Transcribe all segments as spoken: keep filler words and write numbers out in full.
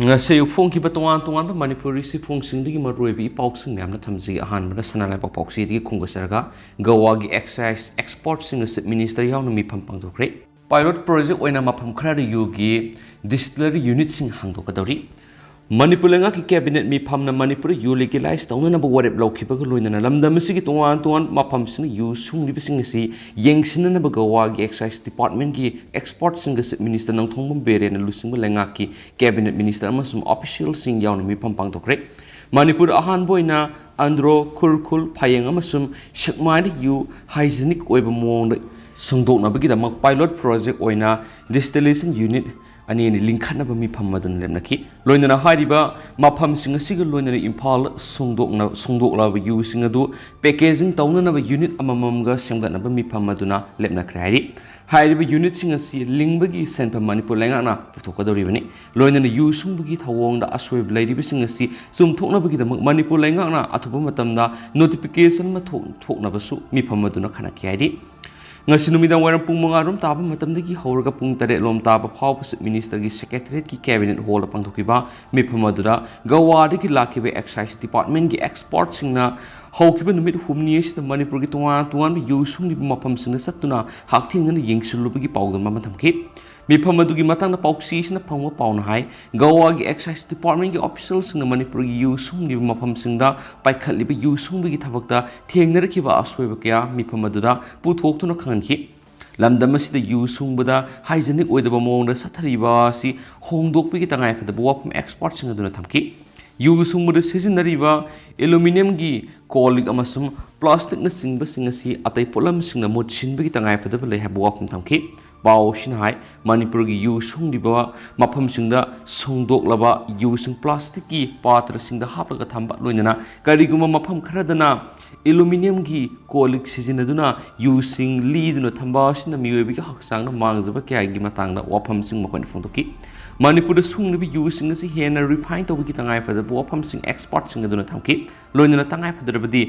ꯉꯁꯤ ꯑꯌꯨꯛ ꯐꯣꯡꯈꯤꯕ ꯇꯣꯉꯥꯟ ꯇꯣꯉꯥꯟꯕ ꯃꯅꯤꯄꯨꯔꯤ ꯁꯤꯐꯣꯡꯁꯤꯡꯗꯒꯤ ꯃꯔꯨꯑꯣꯏꯕ ꯏ ꯄꯥꯎꯁꯤꯡ ꯃꯌꯥꯝꯅ ꯊꯝꯖꯒꯦ꯫ ꯑꯍꯥꯟꯕꯗ ꯁꯅꯥ ꯂꯩꯕꯥꯛ ꯄꯥꯎꯆꯦꯗꯒꯤ ꯈꯣꯡꯗꯥꯖꯔꯒ ꯒꯋꯥꯒꯤ excise expertꯁꯤꯡꯅ Chief Minister ꯌꯥꯎꯅ ꯃꯤꯐꯝ ꯄꯥꯡꯊꯣꯛꯈ꯭ꯔꯦ꯫ Pilot project ꯑꯣꯏꯅ ꯃꯐꯝ ꯈꯔꯗ ꯌꯨꯒꯤ distillery unitꯁꯤꯡ ꯍꯥꯡꯗꯣꯛꯀꯗꯧꯔꯤ꯫ ꯃꯅꯤꯄꯨꯔ ꯂꯩꯉꯥꯛꯀꯤ cabinet ꯃꯤꯐꯝꯅ ꯃꯅꯤꯄꯨꯔꯗ ꯌꯨ legalize ꯇꯧꯅꯅꯕ ꯋꯥꯔꯦꯞ ꯂꯧꯈꯤꯕꯒ ꯂꯣꯏꯅꯅ ꯂꯝꯗꯝ ꯑꯁꯤꯒꯤ ꯇꯣꯉꯥꯟ ꯇꯣꯉꯥꯟꯕ ꯃꯐꯝꯁꯤꯡꯗ ꯌꯨ ꯁꯨꯡꯂꯤꯕꯁꯤꯡ ꯑꯁꯤ ꯌꯦꯡꯁꯤꯟꯅꯅꯕ ꯒꯋꯥꯒꯤ excise departmentꯀꯤ expertꯁꯤꯡꯒ Chief Minister ꯅꯣꯡꯊꯣꯝꯕꯝ ꯕꯤꯔꯦꯟꯅ ꯂꯨꯆꯤꯡꯕ ꯂꯩꯉꯥꯛꯀꯤ cabinet minister ꯑꯃꯁꯨꯡ officialꯁꯤꯡ ꯌꯥꯎꯅ ꯃꯤꯐꯝ ꯄꯥꯡꯊꯣꯛꯈ꯭ꯔꯦ꯫ ꯃꯅꯤꯄꯨꯔ ꯑꯍꯥꯟꯕ ꯑꯣꯏꯅ ꯑꯟꯗ꯭ꯔꯣ, ꯈꯨꯔꯈꯨꯜ, ꯐꯥꯌꯦꯡ ꯑꯃꯁꯨꯡ ꯁꯦꯛꯃꯥꯏꯗ ꯌꯨ hygienic ꯑꯣꯏꯕ ꯃꯑꯣꯡꯗ ꯁꯨꯡꯗꯣꯛꯅꯕꯒꯤꯗꯃꯛ pilot project ꯑꯣꯏꯅ distillation unit ꯑꯅꯤ ꯑꯅꯤ ꯂꯤꯡꯈꯠꯅꯕ ꯃꯤꯐꯝ ꯑꯗꯨꯅ ꯂꯦꯞꯅꯈꯤ꯫ ꯂꯣꯏꯅꯅ ꯍꯥꯏꯔꯤꯕ ꯃꯐꯝꯁꯤꯡ ꯑꯁꯤꯒ ꯂꯣꯏꯅꯅ ꯏꯝꯐꯥꯜ ꯁꯨꯡꯗꯣꯛꯅ-, ꯁꯨꯡꯗꯣꯛꯂꯕ ꯌꯨꯁꯤꯡ ꯑꯗꯨ packaging ꯇꯧꯅꯅꯕ unit ꯑꯃꯃꯝꯒ ꯁꯦꯝꯒꯠꯅꯕ ꯃꯤꯐꯝ ꯑꯗꯨꯅ ꯂꯦꯞꯅꯈ꯭ꯔꯦ ꯍꯥꯏꯔꯤ꯫ ꯍꯥꯏꯔꯤꯕ unitꯁꯤꯡ ꯑꯁꯤ ꯂꯤꯡꯕꯒꯤ ꯁꯦꯟꯐꯝ ꯃꯅꯤꯄꯨꯔ ꯂꯩꯉꯥꯛꯅ ꯄꯨꯊꯣꯛꯀꯗꯧꯔꯤꯕꯅꯤ꯫ ꯂꯣꯏꯅꯅ ꯌꯨ ꯁꯨꯡꯕꯒꯤ ꯊꯧꯑꯣꯡꯗ ꯑꯁꯣꯏꯕ ꯂꯩꯔꯤꯕꯁꯤꯡ ꯑꯁꯤ ꯆꯨꯝꯊꯣꯛꯅꯕꯒꯤꯗꯃꯛ ꯃꯅꯤꯄꯨꯔ ꯂꯩꯉꯥꯛꯅ ꯑꯊꯨꯕ ꯃꯇꯝꯗ notification ꯑꯃ ꯊꯣꯛ-, ꯊꯣꯛꯅꯕꯁꯨ ꯃꯤꯐꯝ ꯑꯗꯨꯅ ꯈꯟꯅꯈꯤ ꯍꯥꯏꯔꯤ꯫ ꯉꯁꯤ ꯅꯨꯃꯤꯗꯥꯡ ꯋꯥꯏꯔꯝ ꯄꯨꯡ ꯃꯉꯥ ꯔꯣꯝ ꯇꯥꯕ ꯃꯇꯝꯗꯒꯤ ꯍꯧꯔꯒ ꯄꯨꯡ ꯇꯔꯦꯠ ꯂꯣꯝ ꯇꯥꯕ ꯐꯥꯎꯕ Chief Ministerꯒꯤ secretariatꯀꯤ cabinet hallꯗ ꯄꯥꯡꯊꯣꯛꯈꯤꯕ ꯃꯤꯐꯝ ꯑꯗꯨꯗ ꯒꯋꯥꯗꯒꯤ ꯂꯥꯛꯈꯤꯕ excise departmentꯀꯤ expertꯁꯤꯡꯅ ꯍꯧꯈꯤꯕ ꯅꯨꯃꯤꯠ ꯍꯨꯝꯅꯤ ꯑꯁꯤꯗ ꯃꯅꯤꯄꯨꯔꯒꯤ ꯇꯣꯉꯥꯟ ꯇꯣꯉꯥꯟꯕ ꯌꯨ ꯁꯨꯡꯂꯤꯕ ꯃꯐꯝꯁꯤꯡꯗ ꯆꯠꯇꯨꯅ ꯍꯛꯊꯦꯡꯅꯅ ꯌꯦꯡꯁꯤꯜꯂꯨꯕꯒꯤ ꯄꯥꯎꯗꯝ ꯑꯃ ꯊꯝꯈꯤ꯫ ꯃꯤꯐꯝ ꯑꯗꯨꯒꯤ ꯃꯇꯥꯡꯗ ꯄꯥꯎꯆꯦꯁꯤꯅ ꯐꯪꯕ ꯄꯥꯎꯅ ꯍꯥꯏ, ꯒꯋꯥꯒꯤ excise departmentꯀꯤ officialꯁꯤꯡꯅ ꯃꯅꯤꯄꯨꯔꯒꯤ ꯌꯨ ꯁꯨꯡꯂꯤꯕ ꯃꯐꯝꯁꯤꯡꯗ ꯄꯥꯏꯈꯠꯂꯤꯕ ꯌꯨ ꯁꯨꯡꯕꯒꯤ ꯊꯕꯛꯇ ꯊꯦꯡꯅꯔꯛꯈꯤꯕ ꯑꯁꯣꯏꯕ ꯀꯌꯥ ꯃꯤꯐꯝ ꯑꯗꯨꯗ ꯄꯨꯊꯣꯛꯇꯨꯅ ꯈꯪꯍꯟꯈꯤ꯫ ꯂꯝꯗꯝ ꯑꯁꯤꯗ ꯌꯨ ꯁꯨꯡꯕꯗ hygienic ꯑꯣꯏꯗꯕ ꯃꯑꯣꯡꯗ ꯆꯠꯊꯔꯤꯕ ꯑꯁꯤ ꯍꯣꯡꯗꯣꯛꯄꯒꯤ ꯇꯉꯥꯏꯐꯗꯕ ꯋꯥꯐꯝ expertꯁꯤꯡ ꯑꯗꯨꯅ ꯊꯝꯈꯤ꯫ ꯌꯨ ꯁꯨꯡꯕꯗ ꯁꯤꯖꯤꯟꯅꯔꯤꯕ aluminiumꯒꯤ ꯀꯣꯜ ꯂꯤꯛ ꯑꯃꯁꯨꯡ plasticꯅꯆꯤꯡꯕꯁꯤꯡ ꯑꯁꯤ ꯑꯇꯩ ꯄꯣꯠꯂꯝꯁꯤꯡꯅ ꯃꯨꯠ ꯁꯤꯟꯕꯒꯤ ꯇꯉꯥꯏꯐꯗꯕ ꯂꯩ ꯍꯥꯏꯕ ꯋꯥꯐꯝ ꯊꯝꯈꯤ꯫ ꯄꯥꯎ ꯑꯁꯤꯅ ꯍꯥꯏ, ꯃꯅꯤꯄꯨꯔꯒꯤ ꯌꯨ ꯁꯨꯡꯂꯤꯕ ꯃꯐꯝꯁꯤꯡꯗ ꯁꯨꯡꯗꯣꯛꯂꯕ ꯌꯨꯁꯤꯡ plasticꯀꯤ ꯄꯥꯇ꯭ꯔꯁꯤꯡꯗ ꯍꯥꯞꯂꯒ ꯊꯝꯕ, ꯂꯣꯏꯅꯅ ꯀꯔꯤꯒꯨꯝꯕ ꯃꯐꯝ ꯈꯔꯗꯅ aluminiumꯒꯤ ꯀꯣꯜ ꯂꯤꯛ ꯁꯤꯖꯤꯟꯅꯗꯨꯅ ꯌꯨꯁꯤꯡ ꯂꯤꯗꯨꯅ ꯊꯝꯕ ꯑꯁꯤꯅ ꯃꯤꯑꯣꯏꯕꯒꯤ ꯍꯛꯆꯥꯡꯗ ꯃꯥꯡꯖꯕ ꯀꯌꯥꯒꯤ ꯃꯇꯥꯡꯗ ꯋꯥꯐꯝꯁꯤꯡ ꯃꯈꯣꯏꯅ ꯐꯣꯡꯗꯣꯛꯈꯤ꯫ ꯃꯅꯤꯄꯨꯔꯗ ꯁꯨꯡꯂꯤꯕ ꯌꯨꯁꯤꯡ ꯑꯁꯤ ꯍꯦꯟꯅ refine ꯇꯧꯕꯒꯤ ꯇꯉꯥꯏꯐꯗꯕ ꯋꯥꯐꯝꯁꯤꯡ expertꯁꯤꯡ ꯑꯗꯨꯅ ꯊꯝꯈꯤ꯫ ꯂꯣꯏꯅꯅ ꯇꯉꯥꯏꯐꯗ꯭ꯔꯕꯗꯤ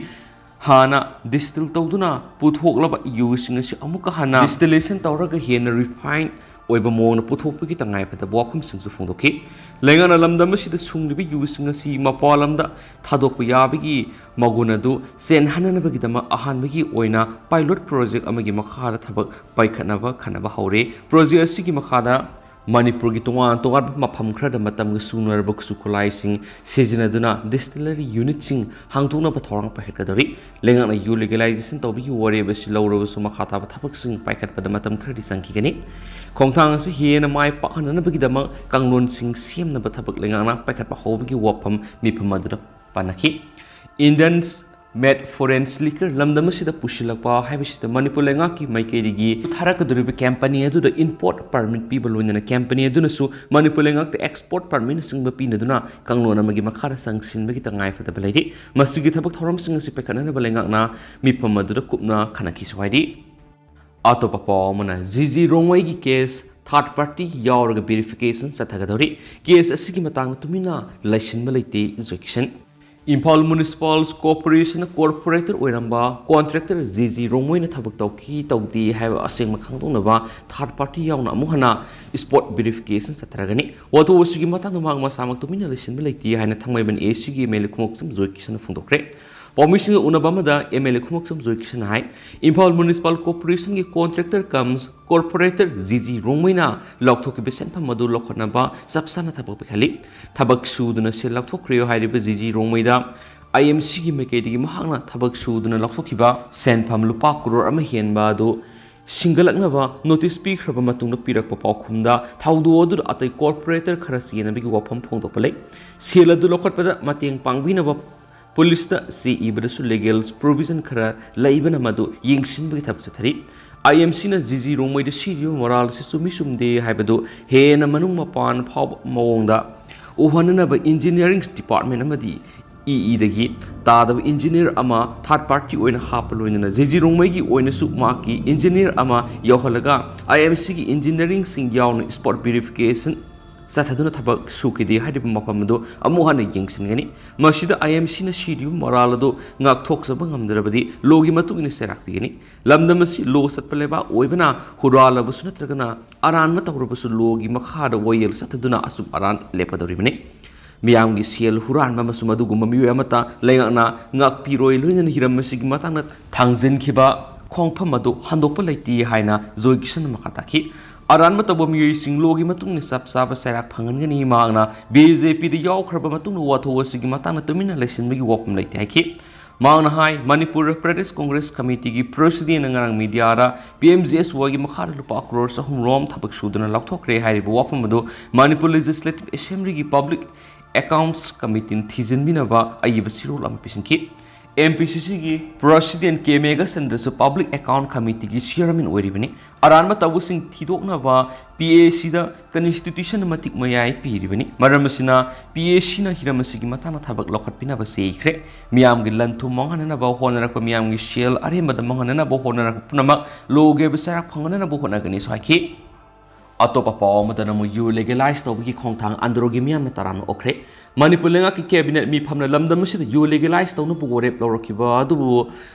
ꯍꯥꯟꯅ distill ꯇꯧꯗꯨꯅ ꯄꯨꯊꯣꯛꯂꯕ ꯌꯨꯁꯤꯡ ꯑꯁꯤ ꯑꯃꯨꯛꯀ ꯍꯟꯅ distillation ꯇꯧꯔꯒ ꯍꯦꯟꯅ refine ꯑꯣꯏꯕ ꯃꯑꯣꯡꯗ ꯄꯨꯊꯣꯛꯄꯒꯤ ꯇꯉꯥꯏꯐꯗꯕ ꯋꯥꯐꯝꯁꯤꯡꯁꯨ ꯐꯣꯡꯗꯣꯛꯈꯤ꯫ ꯂꯩꯉꯥꯛꯅ ꯂꯝꯗꯝ ꯑꯁꯤꯗ ꯁꯨꯡꯂꯤꯕ ꯌꯨꯁꯤꯡ ꯑꯁꯤ ꯃꯄꯥꯟ ꯂꯝꯗ ꯊꯥꯗꯣꯛꯄ ꯌꯥꯕꯒꯤ ꯃꯒꯨꯟ ꯑꯗꯨ ꯆꯦꯟꯍꯟꯅꯕꯒꯤꯗꯃꯛ ꯑꯍꯥꯟꯕꯒꯤ ꯑꯣꯏꯅ ꯄꯥꯏꯂꯣꯠ ꯄ꯭ꯔꯣꯖꯦꯛ ꯑꯃꯒꯤ ꯃꯈꯥꯗ ꯊꯕꯛ ꯄꯥꯏꯈꯠꯅꯕ ꯈꯟꯅꯕ ꯍꯧꯔꯦ꯫ ꯄ꯭ꯔꯣꯖꯦꯛ ꯑꯁꯤꯒꯤ ꯃꯈꯥꯗ ꯃꯅꯤꯄꯨꯔꯒꯤ ꯇꯣꯉꯥꯟ ꯇꯣꯉꯥꯟꯕ ꯃꯐꯝ ꯈꯔꯗ ꯃꯇꯝꯒ ꯆꯨꯅꯔꯕ ꯈꯨꯠꯁꯨ ꯈꯨꯠꯂꯥꯏꯁꯤꯡ ꯁꯤꯖꯤꯟꯅꯗꯨꯅ ꯗꯤꯁꯇꯤꯂꯔꯤ ꯌꯨꯅꯤꯠꯁꯤꯡ ꯍꯥꯡꯗꯣꯛꯅꯕ ꯊꯧꯔꯥꯡ ꯄꯥꯏꯈꯠꯀꯗꯧꯔꯤ꯫ ꯂꯩꯉꯥꯛꯅ ꯌꯨ ꯂꯤꯒꯦꯂꯥꯏꯖꯦꯁꯟ ꯇꯧꯕꯒꯤ ꯋꯥꯔꯦꯞ ꯑꯁꯤ ꯂꯧꯔꯕꯁꯨ, ꯃꯈꯥ ꯇꯥꯕ ꯊꯕꯛꯁꯤꯡ ꯄꯥꯏꯈꯠꯄꯗ ꯃꯇꯝ ꯈꯔꯗꯤ ꯆꯪꯈꯤꯒꯅꯤ꯫ ꯈꯣꯡꯊꯥꯡ ꯑꯁꯤ ꯍꯦꯟꯅ ꯃꯥꯏ ꯄꯥꯛꯍꯟꯅꯕꯒꯤꯗꯃꯛ ꯀꯥꯡꯂꯣꯟꯁꯤꯡ ꯁꯦꯝꯅꯕ ꯊꯕꯛ ꯂꯩꯉꯥꯛꯅ ꯄꯥꯏꯈꯠꯄ ꯍꯧꯕꯒꯤ ꯋꯥꯐꯝ ꯃꯤꯐꯝ ꯑꯗꯨꯗ ꯄꯟꯅꯈꯤ꯫ Indians made foreign liquor ꯂꯝꯗꯝ ꯑꯁꯤꯗ ꯄꯨꯁꯤꯜꯂꯛꯄ ꯍꯥꯏꯕꯁꯤꯗ ꯃꯅꯤꯄꯨꯔ ꯂꯩꯉꯥꯛꯀꯤ ꯃꯥꯏꯀꯩꯗꯒꯤ ꯊꯥꯔꯛꯀꯗꯧꯔꯤꯕ ꯀꯝꯄꯅꯤ ꯑꯗꯨꯗ ꯏꯝꯄꯣꯔꯠ ꯄꯔꯃꯤꯠ ꯄꯤꯕ ꯂꯣꯏꯅꯅ ꯀꯝꯄꯅꯤ ꯑꯗꯨꯅꯁꯨ ꯃꯅꯤꯄꯨꯔ ꯂꯩꯉꯥꯛꯇ ꯑꯦꯛꯁꯄꯣꯔꯠ ꯄꯔꯃꯤꯠꯅꯆꯤꯡꯕ ꯄꯤꯅꯗꯨꯅ ꯀꯥꯡꯂꯣꯟ ꯑꯃꯒꯤ ꯃꯈꯥꯗ ꯆꯪꯁꯤꯟꯕꯒꯤ ꯇꯉꯥꯏꯐꯗꯕ ꯂꯩꯔꯤ꯫ ꯃꯁꯤꯒꯤ ꯊꯕꯛ ꯊꯧꯔꯝꯁꯤꯡ ꯑꯁꯤ ꯄꯥꯏꯈꯠꯅꯅꯕ ꯂꯩꯉꯥꯛꯅ ꯃꯤꯐꯝ ꯑꯗꯨꯗ ꯀꯨꯞꯅ ꯈꯟꯅꯈꯤꯁꯨ ꯍꯥꯏꯔꯤ꯫ ꯑꯇꯣꯞꯄ ꯄꯥꯎ ꯑꯃꯅ, ꯖꯤ ꯖꯤ ꯔꯣꯡꯃꯩꯒꯤ ꯀꯦꯁ ꯊꯥꯔꯠ ꯄꯥꯔꯇꯤ ꯌꯥꯎꯔꯒ ꯚꯦꯔꯤꯐꯤꯀꯦꯁꯟ ꯆꯠꯊꯒꯗꯧꯔꯤ꯫ ꯀꯦꯁ ꯑꯁꯤꯒꯤ ꯃꯇꯥꯡꯗ ꯇꯨꯃꯤꯟꯅ ꯂꯩꯁꯤꯟꯕ ꯂꯩꯇꯦ, ꯖꯣꯏꯀꯤꯁꯟ꯫ ꯏꯝꯐꯥꯜ ꯃ꯭ꯌꯨꯅꯤꯁꯤꯄꯥꯜ ꯀꯣꯔꯄꯣꯔꯦꯁꯟꯅ ꯀꯣꯔꯄꯣꯔꯦꯇꯔ ꯑꯣꯏꯔꯝꯕ ꯀꯣꯟꯇ꯭ꯔꯦꯛꯇꯔ ꯖꯤ ꯖꯤ ꯔꯣꯡꯃꯩꯅ ꯊꯕꯛ ꯇꯧꯈꯤ ꯇꯧꯗꯦ ꯍꯥꯏꯕ ꯑꯁꯦꯡꯕ ꯈꯪꯗꯣꯛꯅꯕ ꯊꯥꯔꯠ ꯄꯥꯔꯇꯤ ꯌꯥꯎꯅ ꯑꯃꯨꯛ ꯍꯟꯅ ꯁ꯭ꯄꯣꯠ ꯚꯦꯔꯤꯐꯤꯀꯦꯁꯟ ꯆꯠꯊꯔꯒꯅꯤ꯫ ꯋꯥꯊꯣꯛ ꯑꯁꯤꯒꯤ ꯃꯇꯥꯡꯗ ꯃꯍꯥꯛ ꯃꯁꯥꯃꯛ ꯇꯨꯃꯤꯟꯅ ꯂꯩꯁꯤꯟꯕ ꯂꯩꯇꯦ ꯍꯥꯏꯅ ꯊꯥꯡꯃꯩꯕꯟ ꯑꯦ ꯁꯤꯒꯤ ꯑꯦꯝ ꯑꯦꯜ ꯑꯦ ꯈꯨꯃꯣꯛꯆꯝ ꯖꯣꯏꯀꯤꯁꯟꯅ ꯐꯣꯡꯗꯣꯛꯈ꯭ꯔꯦ꯫ ꯄꯥꯎꯃꯤꯁꯤꯡꯒ ꯎꯅꯕ ꯑꯃꯗ ꯑꯦꯝ ꯑꯦꯜ ꯑꯦ ꯈꯨꯃꯣꯛꯆꯝ ꯖꯣꯏꯀꯤꯁꯟꯅ ꯍꯥꯏ, ꯏꯝꯐꯥꯜ ꯃ꯭ꯌꯨꯅꯤꯁꯤꯄꯥꯜ ꯀꯣꯔꯄꯣꯔꯦꯁꯟꯒꯤ contractor cum corporator G G ꯔꯣꯡꯃꯩꯅ ꯂꯧꯊꯣꯛꯈꯤꯕ ꯁꯦꯟꯐꯝ ꯑꯗꯨ ꯂꯧꯈꯠꯅꯕ ꯆꯞ ꯆꯥꯅ ꯊꯕꯛ ꯄꯤꯈꯜꯂꯤ꯫ ꯊꯕꯛ ꯁꯨꯗꯨꯅ ꯁꯦꯜ ꯂꯧꯊꯣꯛꯈ꯭ꯔꯦ ꯍꯥꯏꯔꯤꯕ ꯖꯤ ꯖꯤ ꯔꯣꯡꯃꯩꯗ ꯑꯥꯏ ꯑꯦꯝ ꯁꯤꯒꯤ ꯃꯥꯏꯀꯩꯗꯒꯤ ꯃꯍꯥꯛꯅ ꯊꯕꯛ ꯁꯨꯗꯨꯅ ꯂꯧꯊꯣꯛꯈꯤꯕ ꯁꯦꯟꯐꯝ ꯂꯨꯄꯥ ꯀ꯭ꯔꯣꯔ ꯑꯃ ꯍꯦꯟꯕ ꯑꯗꯨ ꯁꯤꯡꯒꯠꯂꯛꯅꯕ ꯅꯣꯇꯤꯁ ꯄꯤꯈ꯭ꯔꯕ ꯃꯇꯨꯡꯗ ꯄꯤꯔꯛꯄ ꯄꯥꯎꯈꯨꯝꯗ ꯊꯧꯗꯣꯛ ꯑꯗꯨꯗ ꯑꯇꯩ ꯀꯣꯔꯄꯣꯔꯦꯇꯔ ꯈꯔ ꯆꯦꯟꯅꯕꯒꯤ ꯋꯥꯐꯝ ꯐꯣꯡꯗꯣꯛꯄ ꯂꯩ꯫ ꯁꯦꯜ ꯑꯗꯨ ꯂꯧꯈꯠꯄꯗ ꯃꯇꯦꯡ ꯄꯥꯡꯕꯤꯅꯕ ꯄꯨꯂꯤꯁꯇ ꯆꯦ ꯏꯕꯗꯁꯨ ꯂꯤꯒꯦꯜ ꯄ꯭ꯔꯣꯚꯤꯖꯟ ꯈꯔ ꯂꯩꯕꯅ ꯃꯗꯨ ꯌꯦꯡꯁꯤꯟꯕꯒꯤ ꯊꯕꯛ ꯆꯠꯊꯔꯤ꯫ ꯑꯥꯏ ꯑꯦꯝ ꯁꯤꯅ ꯖꯤ ꯖꯤ ꯔꯣꯡꯃꯩꯗ ꯁꯤꯔꯤꯕ ꯃꯣꯔꯥꯜ ꯑꯁꯤ ꯆꯨꯝꯃꯤ ꯆꯨꯝꯗꯦ ꯍꯥꯏꯕꯗꯨ ꯍꯦꯟꯅ ꯃꯅꯨꯡ ꯃꯄꯥꯟ ꯐꯥꯎꯕ ꯃꯑꯣꯡꯗ ꯎꯍꯟꯅꯅꯕ ꯏꯟꯖꯤꯅꯤꯌꯥꯔꯤꯡ ꯗꯤꯄꯥꯔꯠꯃꯦꯟ ꯑꯃꯗꯤ ꯏ ꯏꯗꯒꯤ ꯇꯥꯗꯕ ꯏꯟꯖꯤꯅꯤꯌꯥꯔ ꯑꯃ ꯊꯥꯔꯠ ꯄꯥꯔꯇꯤ ꯑꯣꯏꯅ ꯍꯥꯞꯄ ꯂꯣꯏꯅꯅ ꯖꯤ ꯖꯤ ꯔꯣꯡꯃꯩꯒꯤ ꯑꯣꯏꯅꯁꯨ ꯃꯍꯥꯛꯀꯤ ꯏꯟꯖꯤꯅꯤꯌꯥꯔ ꯑꯃ ꯌꯧꯍꯜꯂꯒ ꯑꯥꯏ ꯑꯦꯝ ꯁꯤꯒꯤ ꯏꯟꯖꯤꯅꯤꯌꯥꯔꯤꯡꯁꯤꯡ ꯌꯥꯎꯅ ꯁ꯭ꯄꯣꯠ ꯚꯦꯔꯤꯐꯤꯀꯦꯁꯟ ꯆꯠꯊꯗꯨꯅ ꯊꯕꯛ ꯁꯨꯈꯤꯗꯦ ꯍꯥꯏꯔꯤꯕ ꯃꯐꯝ ꯑꯗꯨ ꯑꯃꯨꯛ ꯍꯟꯅ ꯌꯦꯡꯁꯤꯟꯒꯅꯤ꯫ ꯃꯁꯤꯗ IMCꯅ ꯁꯤꯔꯤꯕ ꯃꯔꯥꯜ ꯑꯗꯨ ꯉꯥꯛꯊꯣꯛꯆꯕ ꯉꯝꯗ꯭ꯔꯕꯗꯤ ꯂꯣꯒꯤ ꯃꯇꯨꯡ ꯏꯟꯅ ꯆꯩꯔꯥꯛ ꯄꯤꯒꯅꯤ꯫ ꯂꯝꯗꯝ ꯑꯁꯤ ꯂꯣ ꯆꯠꯄ ꯂꯩꯕꯥꯛ ꯑꯣꯏꯕꯅ ꯍꯨꯔꯥꯜꯂꯕꯁꯨ ꯅꯠꯇ꯭ꯔꯒꯅ ꯑꯔꯥꯟꯕ ꯇꯧꯔꯕꯁꯨ ꯂꯣꯒꯤ ꯃꯈꯥꯗ ꯋꯥꯌꯦꯜ ꯆꯠꯊꯗꯨꯅ ꯑꯆꯨꯝ ꯑꯔꯥꯟ ꯂꯦꯞꯀꯗꯧꯔꯤꯕꯅꯤ꯫ ꯃꯤꯌꯥꯝꯒꯤ ꯁꯦꯜ ꯍꯨꯔꯥꯟꯕ ꯑꯃꯁꯨꯡ ꯃꯗꯨꯒꯨꯝꯕ ꯃꯤꯑꯣꯏ ꯑꯃꯠꯇ ꯂꯩꯉꯥꯛꯅ ꯉꯥꯛꯄꯤꯔꯣꯏ, ꯂꯣꯏꯅꯅ ꯍꯤꯔꯝ ꯑꯁꯤꯒꯤ ꯃꯇꯥꯡꯗ ꯊꯥꯡꯖꯤꯟꯈꯤꯕ ꯈꯣꯡꯐꯝ ꯑꯗꯨ ꯍꯟꯗꯣꯛꯄ ꯂꯩꯇꯦ ꯍꯥꯏꯅ ꯖꯣꯏ ꯀꯤꯁꯟꯅ ꯃꯈꯥ ꯇꯥꯈꯤ꯫ ꯑꯔꯥꯟꯕ ꯇꯧꯕ ꯃꯤꯑꯣꯏꯁꯤꯡ ꯂꯣꯒꯤ ꯃꯇꯨꯡ ꯏꯟꯅ ꯆꯞ ꯆꯥꯕ ꯆꯩꯔꯥꯛ ꯐꯪꯍꯟꯒꯅꯤ꯫ ꯃꯍꯥꯛꯅ BJPꯗ ꯌꯥꯎꯈ꯭ꯔꯕ ꯃꯇꯨꯡꯗ ꯋꯥꯊꯣꯛ ꯑꯁꯤꯒꯤ ꯃꯇꯥꯡꯗ ꯇꯨꯃꯤꯟꯅ ꯂꯩꯁꯤꯟꯕꯒꯤ ꯋꯥꯐꯝ ꯂꯩꯇꯦ ꯍꯥꯏꯈꯤ꯫ ꯃꯍꯥꯛꯅ ꯍꯥꯏ, ꯃꯅꯤꯄꯨꯔ ꯄ꯭ꯔꯗꯦꯁ ꯀꯣꯡꯒ꯭ꯔꯦꯁ ꯀꯃꯤꯇꯤꯒꯤ ꯄ꯭ꯔꯁꯤꯗꯦꯟꯅ ꯉꯔꯥꯡ ꯃꯤꯗꯤꯌꯥꯗ PMGSYꯒꯤ ꯃꯈꯥꯗ ꯂꯨꯄꯥ ꯀ꯭ꯔꯣꯔ ꯆꯍꯨꯝ ꯔꯣꯝ ꯊꯕꯛ ꯁꯨꯗꯅ ꯂꯧꯊꯣꯛꯈ꯭ꯔꯦ ꯍꯥꯏꯔꯤꯕ ꯋꯥꯐꯝ ꯑꯗꯨ ꯃꯅꯤꯄꯨꯔ ꯂꯦꯖꯤꯁꯂꯦꯇꯤꯚ ꯑꯦꯁꯦꯝꯕ꯭ꯂꯤꯒꯤ ꯄꯕ꯭ꯂꯤꯛ ꯑꯦꯀꯥꯎꯟꯠꯁ ꯀꯃꯤꯇꯤꯅ ꯊꯤꯖꯤꯟꯕꯤꯅꯕ ꯑꯏꯕ ꯆꯦꯔꯣꯜ ꯑꯃ ꯄꯤꯁꯤꯟꯈꯤ꯫ MPCCꯒꯤ ꯄ꯭ꯔꯁꯤꯗꯦꯟ ꯀꯦ ꯃꯦꯘꯆꯟꯗ꯭ꯔꯁꯨ ꯄꯕ꯭ꯂꯤꯛ ꯑꯦꯀꯥꯎꯟꯠ ꯀꯃꯤꯇꯤꯒꯤ ꯆꯤꯌꯔꯃꯦꯟ ꯑꯣꯏꯔꯤꯕꯅꯤ꯫ ꯑꯔꯥꯟꯕ ꯇꯧꯕꯁꯤꯡ ꯊꯤꯗꯣꯛꯅꯕ PACꯗ ꯀꯟꯁꯇꯤꯇ꯭ꯌꯨꯁꯟꯅ ꯃꯇꯤꯛ ꯃꯌꯥꯏ ꯄꯤꯔꯤꯕꯅꯤ꯫ ꯃꯔꯝ ꯑꯁꯤꯅ PACꯅ ꯍꯤꯔꯝ ꯑꯁꯤꯒꯤ ꯃꯇꯥꯡꯗ ꯊꯕꯛ ꯂꯧꯈꯠꯄꯤꯅꯕ ꯆꯦꯈ꯭ꯔꯦ꯫ ꯃꯤꯌꯥꯝꯒꯤ ꯂꯟ ꯊꯨꯝ ꯃꯥꯡꯍꯟꯅꯅꯕ ꯍꯣꯠꯅꯔꯛꯄ, ꯃꯤꯌꯥꯝꯒꯤ ꯁꯦꯜ ꯑꯔꯦꯝꯕꯗ ꯃꯥꯡꯍꯟꯅꯅꯕ ꯍꯣꯠꯅꯔꯛꯄ ꯄꯨꯝꯅꯃꯛ ꯂꯣꯒꯤ ꯑꯣꯏꯕ ꯆꯩꯔꯥꯛ ꯐꯪꯍꯟꯅꯅꯕ ꯍꯣꯠꯅꯒꯅꯤꯁꯨ ꯍꯥꯏꯈꯤ꯫ ꯑꯇꯣꯞꯄ ꯄꯥꯎ ꯑꯃꯗꯅ ꯑꯃꯨꯛ ꯌꯨ ꯂꯤꯒꯦꯂꯥꯏꯖ ꯇꯧꯕꯒꯤ ꯈꯣꯡꯊꯥꯡ ꯑꯟꯗ꯭ꯔꯣꯒꯤ ꯃꯤꯌꯥꯝꯅ ꯇꯔꯥꯝꯅ ꯑꯣꯛꯈ꯭ꯔꯦ꯫ ꯃꯅꯤꯄꯨꯔ ꯂꯩꯉꯥꯛꯀꯤ ꯀꯦꯕꯤꯅꯦꯠ ꯃꯤꯐꯝꯅ ꯂꯝꯗꯝ ꯑꯁꯤꯗ ꯌꯨ ꯂꯤꯒꯦꯂꯥꯏꯖ ꯇꯧꯅꯕ ꯋꯥꯔꯦꯞ ꯂꯧꯔꯛꯈꯤꯕ ꯑꯗꯨꯕꯨ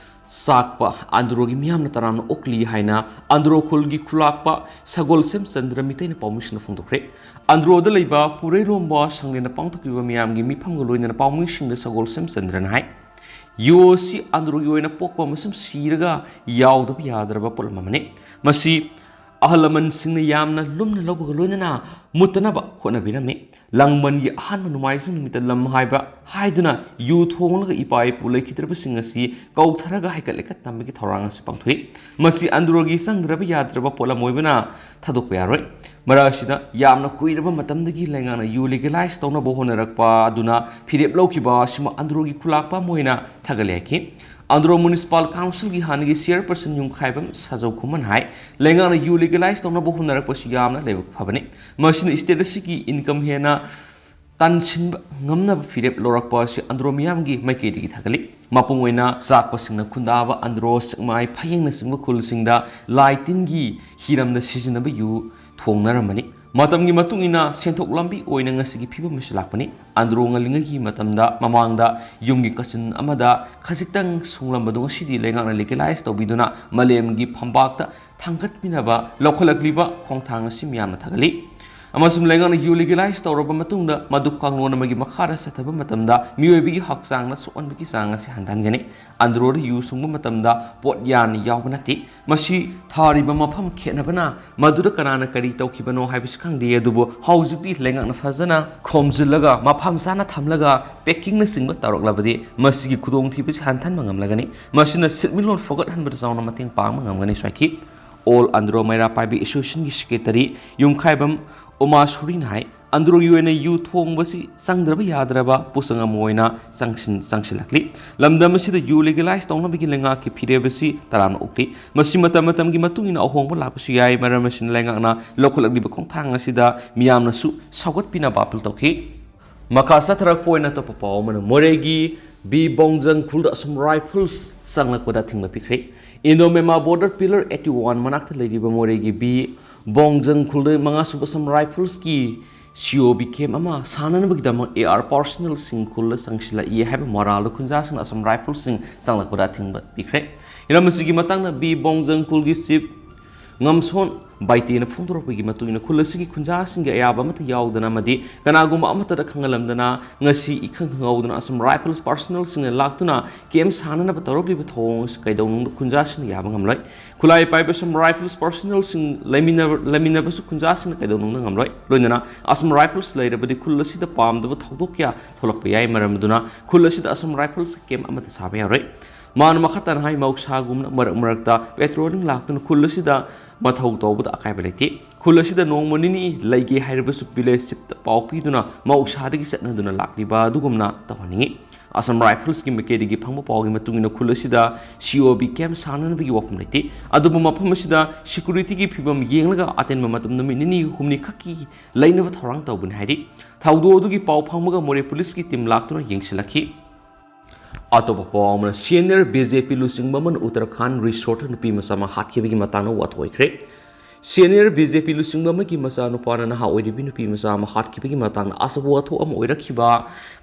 ꯆꯥꯛꯄ ꯑꯟꯗ꯭ꯔꯣꯒꯤ ꯃꯤꯌꯥꯝꯅ ꯇꯔꯥꯝꯅ ꯑꯣꯛꯂꯤ ꯍꯥꯏꯅ ꯑꯟꯗ꯭ꯔꯣ ꯈꯨꯜꯒꯤ ꯈꯨꯂꯥꯛꯄ ꯁꯒꯣꯜꯁꯦꯝ ꯆꯟꯗ꯭ꯔ ꯃꯤꯇꯩꯅ ꯄꯥꯎꯃꯤꯁꯤꯡꯗ ꯐꯣꯡꯗꯣꯛꯈ꯭ꯔꯦ꯫ ꯑꯟꯗ꯭ꯔꯣꯗ ꯂꯩꯕ ꯄꯨꯔꯩꯔꯣꯝꯕ ꯁꯪꯂꯦꯟꯗ ꯄꯥꯡꯊꯣꯛꯈꯤꯕ ꯃꯤꯌꯥꯝꯒꯤ ꯃꯤꯐꯝꯒ ꯂꯣꯏꯅꯅ ꯄꯥꯎꯃꯤꯁꯤꯡꯗ ꯁꯒꯣꯜꯁꯦꯝ ꯆꯟꯗ꯭ꯔꯅ ꯍꯥꯏ, ꯌꯨ ꯑꯁꯤ ꯑꯟꯗ꯭ꯔꯣꯒꯤ ꯑꯣꯏꯅ ꯄꯣꯛꯄ ꯑꯃꯁꯨꯡ ꯁꯤꯔꯒ ꯌꯥꯎꯗꯕ ꯌꯥꯗ꯭ꯔꯕ ꯄꯣꯠꯂꯝ ꯑꯃꯅꯤ꯫ ꯃꯁꯤ ꯑꯍꯜ ꯂꯃꯟꯁꯤꯡꯅ ꯌꯥꯝꯅ ꯂꯨꯝꯅ ꯂꯧꯕꯒ ꯂꯣꯏꯅꯅ ꯃꯨꯠꯇꯅꯕ ꯍꯣꯠꯅꯕꯤꯔꯝꯃꯤ꯫ ꯂꯥꯡꯕꯟꯒꯤ ꯑꯍꯥꯟꯕ ꯅꯣꯡꯃꯥꯏꯖꯤꯡ ꯅꯨꯃꯤꯠꯇ ꯂꯝ ꯍꯥꯏꯕ ꯍꯥꯏꯗꯨꯅ ꯌꯨ ꯊꯣꯡꯂꯒ ꯏꯄꯥ ꯏꯄꯨ ꯂꯩꯈꯤꯗ꯭ꯔꯕꯁꯤꯡ ꯑꯁꯤ ꯀꯧꯊꯔꯒ ꯍꯩꯀꯠ ꯂꯩꯀꯠ ꯇꯝꯕꯒꯤ ꯊꯧꯔꯥꯡ ꯑꯁꯤ ꯄꯥꯡꯊꯣꯛꯏ꯫ ꯃꯁꯤ ꯑꯟꯗ꯭ꯔꯣꯒꯤ ꯆꯪꯗ꯭ꯔꯕ ꯌꯥꯗ꯭ꯔꯕ ꯄꯣꯠꯂꯝ ꯑꯣꯏꯕꯅ ꯊꯥꯗꯣꯛꯄ ꯌꯥꯔꯣꯏ꯫ ꯃꯔꯛ ꯑꯁꯤꯗ ꯌꯥꯝꯅ ꯀꯨꯏꯔꯕ ꯃꯇꯝꯗꯒꯤ ꯂꯩꯉꯥꯛꯅ ꯌꯨ ꯂꯤꯒꯦꯂꯥꯏꯖ ꯇꯧꯅꯕ ꯍꯣꯠꯅꯔꯛꯄ ꯑꯗꯨꯅ ꯐꯤꯔꯦꯞ ꯂꯧꯈꯤꯕ ꯑꯁꯤꯃ ꯑꯟꯗ꯭ꯔꯣꯒꯤ ꯈꯨꯂꯥꯛꯄ ꯑꯃ ꯑꯣꯏꯅ ꯊꯥꯒꯠꯂꯦ ꯍꯥꯏꯈꯤ꯫ ꯑꯟꯗ꯭ꯔꯣ ꯃ꯭ꯌꯨꯅꯤꯁꯤꯄꯥꯜ ꯀꯥꯎꯟꯁꯤꯜꯒꯤ ꯍꯥꯟꯅꯒꯤ ꯆꯤꯌꯔꯄꯔꯁꯟ ꯌꯨꯝꯈꯥꯏꯕꯝ ꯁꯖꯧ ꯈꯨꯃꯟ ꯍꯥꯏ, ꯂꯩꯉꯥꯛꯅ ꯌꯨ ꯂꯤꯒꯦꯂꯥꯏꯖ ꯇꯧꯅꯕ ꯍꯣꯠꯅꯔꯛꯄꯁꯤ ꯌꯥꯝꯅ ꯂꯥꯏꯕꯛ ꯐꯕꯅꯤ꯫ ꯃꯁꯤꯅ ꯁ꯭ꯇꯦꯠ ꯑꯁꯤꯒꯤ ꯏꯟꯀꯝ ꯍꯦꯟꯅ ꯇꯥꯟꯁꯤꯟꯕ ꯉꯝꯅꯕ ꯐꯤꯔꯦꯞ ꯂꯧꯔꯛꯄ ꯑꯁꯤ ꯑꯟꯗ꯭ꯔꯣ ꯃꯤꯌꯥꯝꯒꯤ ꯃꯥꯏꯀꯩꯗꯒꯤ ꯊꯥꯒꯠꯂꯤ꯫ ꯃꯄꯨꯡ ꯑꯣꯏꯅ ꯆꯥꯛꯄꯁꯤꯡꯅ ꯈꯨꯟꯗꯥꯕ ꯑꯟꯗ꯭ꯔꯣ, ꯁꯦꯛꯃꯥꯏ, ꯐꯌꯦꯡꯅꯆꯤꯡꯕ ꯈꯨꯜꯁꯤꯡꯗ ꯂꯥꯏ ꯇꯤꯟꯒꯤ ꯍꯤꯔꯝꯗ ꯁꯤꯖꯤꯟꯅꯕ ꯌꯨ ꯊꯣꯡꯅꯔꯝꯕꯅꯤ꯫ ꯃꯇꯝꯒꯤ ꯃꯇꯨꯡ ꯏꯟꯅ ꯁꯦꯟꯊꯣꯛ ꯂꯝꯕꯤ ꯑꯣꯏꯅ ꯉꯁꯤꯒꯤ ꯐꯤꯕꯝ ꯑꯁꯤ ꯂꯥꯛꯄꯅꯤ꯫ ꯑꯟꯗ꯭ꯔꯣ ꯉꯜꯂꯤꯉꯩꯒꯤ ꯃꯇꯝꯗ ꯃꯃꯥꯡꯗ ꯌꯨꯝꯒꯤ ꯀꯥꯆꯤꯟ ꯑꯃꯗ ꯈꯖꯤꯛꯇꯪ ꯁꯨꯡꯂꯝꯕꯗꯨ ꯉꯁꯤꯗꯤ ꯂꯩꯉꯥꯛꯅ legalize ꯇꯧꯕꯤꯗꯨꯅ ꯃꯥꯂꯦꯝꯒꯤ ꯐꯝꯄꯥꯛꯇ ꯊꯥꯡꯒꯠꯄꯤꯅꯕ ꯂꯧꯈꯠꯂꯛꯂꯤꯕ ꯈꯣꯡꯊꯥꯡ ꯑꯁꯤ ꯃꯤꯌꯥꯝꯅ ꯊꯥꯒꯠꯂꯤ꯫ ꯑꯃꯁꯨꯡ ꯂꯩꯉꯥꯛꯅ ꯌꯨ legalize ꯇꯧꯔꯕ ꯃꯇꯨꯡꯗ ꯃꯗꯨ ꯀꯥꯡꯂꯣꯟ ꯑꯃꯒꯤ ꯃꯈꯥꯗ ꯆꯠꯊꯕ ꯃꯇꯝꯗ ꯃꯤꯑꯣꯏꯕꯒꯤ ꯍꯛꯆꯥꯡꯅ ꯁꯣꯛꯍꯟꯕꯒꯤ ꯆꯥꯡ ꯑꯁꯤ ꯍꯟꯊꯍꯟꯒꯅꯤ꯫ ꯑꯟꯗ꯭ꯔꯣꯗ ꯌꯨ ꯁꯨꯡꯕ ꯃꯇꯝꯗ ꯄꯣꯠꯌꯥꯟ ꯌꯥꯎꯕ ꯅꯠꯇꯦ꯫ ꯃꯁꯤ ꯊꯥꯔꯤꯕ ꯃꯐꯝ ꯈꯦꯠꯅꯕꯅ ꯃꯗꯨꯗ ꯀꯅꯥꯅ ꯀꯔꯤ ꯇꯧꯈꯤꯕꯅꯣ ꯍꯥꯏꯕꯁꯤ ꯈꯪꯗꯦ, ꯑꯗꯨꯕꯨ ꯍꯧꯖꯤꯛꯇꯤ ꯂꯩꯉꯥꯛꯅ ꯐꯖꯅ ꯈꯣꯝꯖꯤꯜꯂꯒ, ꯃꯐꯝ ꯆꯥꯅ ꯊꯝꯂꯒ, packingꯅꯆꯤꯡꯕ ꯇꯧꯔꯛꯂꯕꯗꯤ ꯃꯁꯤꯒꯤ ꯈꯨꯗꯣꯡꯊꯤꯕꯁꯤ ꯍꯟꯊꯍꯟꯕ ꯉꯝꯂꯒꯅꯤ꯫ ꯃꯁꯤꯅ ꯁꯦꯟꯃꯤꯠꯂꯣꯟ ꯐꯒꯠꯍꯟꯕꯗ ꯆꯥꯎꯅ ꯃꯇꯦꯡ ꯄꯥꯡꯕ ꯉꯝꯒꯅꯤ꯫ ꯁ꯭ꯋꯥꯏꯈꯤ ꯑꯣꯜ ꯑꯟꯗ꯭ꯔꯣ ꯃꯩꯔꯥ ꯄꯥꯏꯕꯤ ꯑꯦꯁꯣꯁꯤꯌꯦꯁꯟꯒꯤ ꯁꯦꯀ꯭ꯔꯦꯇꯔꯤ ꯌꯨꯝꯈꯥꯏꯕꯝ ꯎꯃꯥꯁꯨꯔꯤꯅ ꯍꯥꯏ, ꯑꯟꯗ꯭ꯔꯣꯒꯤ ꯑꯣꯏꯅ ꯌꯨ ꯊꯣꯡꯕꯁꯤ ꯆꯪꯗ꯭ꯔꯕ ꯌꯥꯗ꯭ꯔꯕ ꯄꯣꯠꯁꯛ ꯑꯃ ꯑꯣꯏꯅ ꯆꯪꯁꯤꯟ-, ꯆꯪꯁꯤꯜꯂꯛꯂꯤ꯫ ꯂꯝꯗꯝ ꯑꯁꯤꯗ ꯌꯨ legalize ꯇꯧꯅꯕꯒꯤ ꯂꯩꯉꯥꯛꯀꯤ ꯐꯤꯔꯦꯞ ꯑꯁꯤ ꯇꯔꯥꯝꯅ ꯑꯣꯛꯂꯤ꯫ ꯃꯁꯤ ꯃꯇꯝ ꯃꯇꯝꯒꯤ ꯃꯇꯨꯡ ꯏꯟꯅ ꯑꯍꯣꯡꯕ ꯂꯥꯛꯄꯁꯨ ꯌꯥꯏ꯫ ꯃꯔꯝ ꯑꯁꯤꯅ ꯂꯩꯉꯥꯛꯅ ꯂꯧꯈꯠꯂꯛꯂꯤꯕ ꯈꯣꯡꯊꯥꯡ ꯑꯁꯤꯗ ꯃꯤꯌꯥꯝꯅꯁꯨ ꯁꯧꯒꯠꯄꯤꯅꯕ ꯑꯥꯄꯤꯜ ꯇꯧꯈꯤ꯫ ꯃꯈꯥ ꯆꯠꯊꯔꯛꯄ ꯑꯣꯏꯅ ꯑꯇꯣꯞꯄ ꯄꯥꯎ ꯑꯃꯅ, ꯃꯣꯔꯦꯒꯤ ꯕꯤ ꯕꯣꯡꯖꯪ ꯈꯨꯜꯗ Assam Rifles ꯆꯪꯂꯛꯄꯗ ꯑꯊꯤꯡꯕ ꯄꯤꯈ꯭ꯔꯦ꯫ Indo Myanmar border pillar eighty one ꯃꯅꯥꯛꯇ ꯂꯩꯔꯤꯕ ꯃꯣꯔꯦꯒꯤ ꯕꯤ ꯕꯣꯡꯖꯪ ꯈꯨꯜꯗ ꯃꯉꯥꯁꯨꯕ Assam Riflesꯀꯤ C O B camp ꯑꯃ ꯁꯥꯟꯅꯅꯕꯒꯤꯗꯃꯛ A R personnelꯁꯤꯡ ꯈꯨꯜꯗ ꯆꯪꯁꯤꯜꯂꯛꯏ ꯍꯥꯏꯕ ꯃꯔꯥꯜꯗ ꯈꯨꯟꯖꯥꯁꯤꯡꯅ Assam Riflesꯁꯤꯡ ꯆꯪꯂꯛꯄꯗ ꯑꯊꯤꯡꯕ ꯄꯤꯈ꯭ꯔꯦ꯫ ꯍꯤꯔꯝ ꯑꯁꯤꯒꯤ ꯃꯇꯥꯡꯗ ꯕꯤ ꯕꯣꯡꯖꯪ ꯈꯨꯜꯒꯤ chief ꯉꯝꯁꯣꯟ ꯕꯥꯏꯇꯦꯅ ꯐꯣꯡꯗꯣꯔꯛꯄꯒꯤ ꯃꯇꯨꯡ ꯏꯟꯅ, ꯈꯨꯜ ꯑꯁꯤꯒꯤ ꯈꯨꯟꯖꯥꯁꯤꯡꯒꯤ ꯑꯌꯥꯕ ꯑꯃꯠꯇ ꯌꯥꯎꯗꯅ ꯑꯃꯗꯤ ꯀꯅꯥꯒꯨꯝꯕ ꯑꯃꯠꯇꯗ ꯈꯪꯍꯜꯂꯝꯗꯅ ꯉꯁꯤ ꯏꯈꯪ ꯈꯪꯍꯧꯗꯅ Assam Rifles personnelꯁꯤꯡꯅ ꯂꯥꯛꯇꯨꯅ camp ꯁꯥꯟꯅꯅꯕ ꯇꯧꯔꯛꯂꯤꯕ ꯊꯧꯑꯣꯡ ꯑꯁꯤ ꯀꯩꯗꯧꯅꯨꯡꯗ ꯈꯨꯟꯖꯥꯁꯤꯡꯅ ꯌꯥꯕ ꯉꯝꯂꯣꯏ꯫ ꯈꯨꯠꯂꯥꯏ ꯄꯥꯏꯕ Assam Rifles personnelꯁꯤꯡ ꯂꯩꯃꯤꯟꯅꯕ-, ꯂꯩꯃꯤꯟꯅꯕꯁꯨ ꯈꯨꯟꯖꯥꯁꯤꯡꯅ ꯀꯩꯗꯧꯅꯨꯡꯗ ꯉꯝꯂꯣꯏ꯫ ꯂꯣꯏꯅꯅ Assam Rifles ꯂꯩꯔꯕꯗꯤ ꯈꯨꯜ ꯑꯁꯤꯗ ꯄꯥꯝꯗꯕ ꯊꯧꯗꯣꯛ ꯀꯌꯥ ꯊꯣꯛꯂꯛꯄ ꯌꯥꯏ꯫ ꯃꯔꯝ ꯑꯗꯨꯅ ꯈꯨꯜ ꯑꯁꯤꯗ Assam Rifles camp ꯑꯃꯠꯇ ꯁꯥꯕ ꯌꯥꯔꯣꯏ꯫ ꯃꯥꯅ ꯃꯈꯥ ꯇꯥꯅ ꯍꯥꯏ, ꯃꯍꯧꯁꯥꯒꯨꯝꯅ ꯃꯔꯛ ꯃꯔꯛꯇ patrolling ꯂꯥꯛꯇꯨꯅ ꯈꯨꯜ ꯑꯁꯤꯗ ꯃꯊꯧ ꯇꯧꯕꯗ ꯑꯀꯥꯏꯕ ꯂꯩꯇꯦ꯫ ꯈꯨꯜ ꯑꯁꯤꯗ ꯅꯣꯡꯃ ꯅꯤꯅꯤ ꯂꯩꯒꯦ ꯍꯥꯏꯔꯕꯁꯨ village chiefꯇ ꯄꯥꯎ ꯄꯤꯗꯨꯅ ꯃꯍꯧꯁꯥꯗꯒꯤ ꯆꯠꯅꯗꯨꯅ ꯂꯥꯛꯂꯤꯕ ꯑꯗꯨꯒꯨꯝꯅ ꯇꯧꯍꯟꯅꯤꯡꯏ꯫ Assam Riflesꯀꯤ ꯃꯥꯏꯀꯩꯗꯒꯤ ꯐꯪꯕ ꯄꯥꯎꯒꯤ ꯃꯇꯨꯡ ꯏꯟꯅ ꯈꯨꯜ ꯑꯁꯤꯗ C O B camp ꯁꯥꯟꯅꯅꯕꯒꯤ ꯋꯥꯐꯝ ꯂꯩꯇꯦ꯫ ꯑꯗꯨꯕꯨ ꯃꯐꯝ ꯑꯁꯤꯗ securityꯒꯤ ꯐꯤꯕꯝ ꯌꯦꯡꯂꯒ ꯑꯇꯦꯟꯕ ꯃꯇꯝ ꯅꯨꯃꯤꯠ ꯅꯤꯅꯤ ꯍꯨꯝꯅꯤ ꯈꯛꯀꯤ ꯂꯩꯅꯕ ꯊꯧꯔꯥꯡ ꯇꯧꯕꯅꯤ ꯍꯥꯏꯔꯤ꯫ ꯊꯧꯗꯣꯛ ꯑꯗꯨꯒꯤ ꯄꯥꯎ ꯐꯪꯕꯒ ꯃꯣꯔꯦ policeꯀꯤ team ꯂꯥꯛꯇꯨꯅ ꯌꯦꯡꯁꯤꯜꯂꯛꯈꯤ꯫ ꯑꯇꯣꯞꯄ ꯄꯥꯎ ꯑꯃꯅ, senior B J P ꯂꯨꯆꯤꯡꯕ ꯑꯃꯅ ꯎꯠꯇꯔꯈꯥꯟ resortꯇ ꯅꯨꯄꯤ ꯃꯆꯥ ꯑꯃ ꯍꯥꯠꯈꯤꯕꯒꯤ ꯃꯇꯥꯡꯗ ꯋꯥꯊꯣꯛ ꯑꯣꯏꯈ꯭ꯔꯦ꯫ Senior B J P ꯂꯨꯆꯤꯡꯕ ꯑꯃꯒꯤ ꯃꯆꯥꯅꯨꯄꯥꯅ ꯅꯍꯥ ꯑꯣꯏꯔꯤꯕꯤ ꯅꯨꯄꯤ ꯃꯆꯥ ꯑꯃ ꯍꯥꯠꯈꯤꯕꯒꯤ ꯃꯇꯥꯡꯗ ꯑꯆꯧꯕ ꯋꯥꯊꯣꯛ ꯑꯃ ꯑꯣꯏꯔꯛꯈꯤꯕ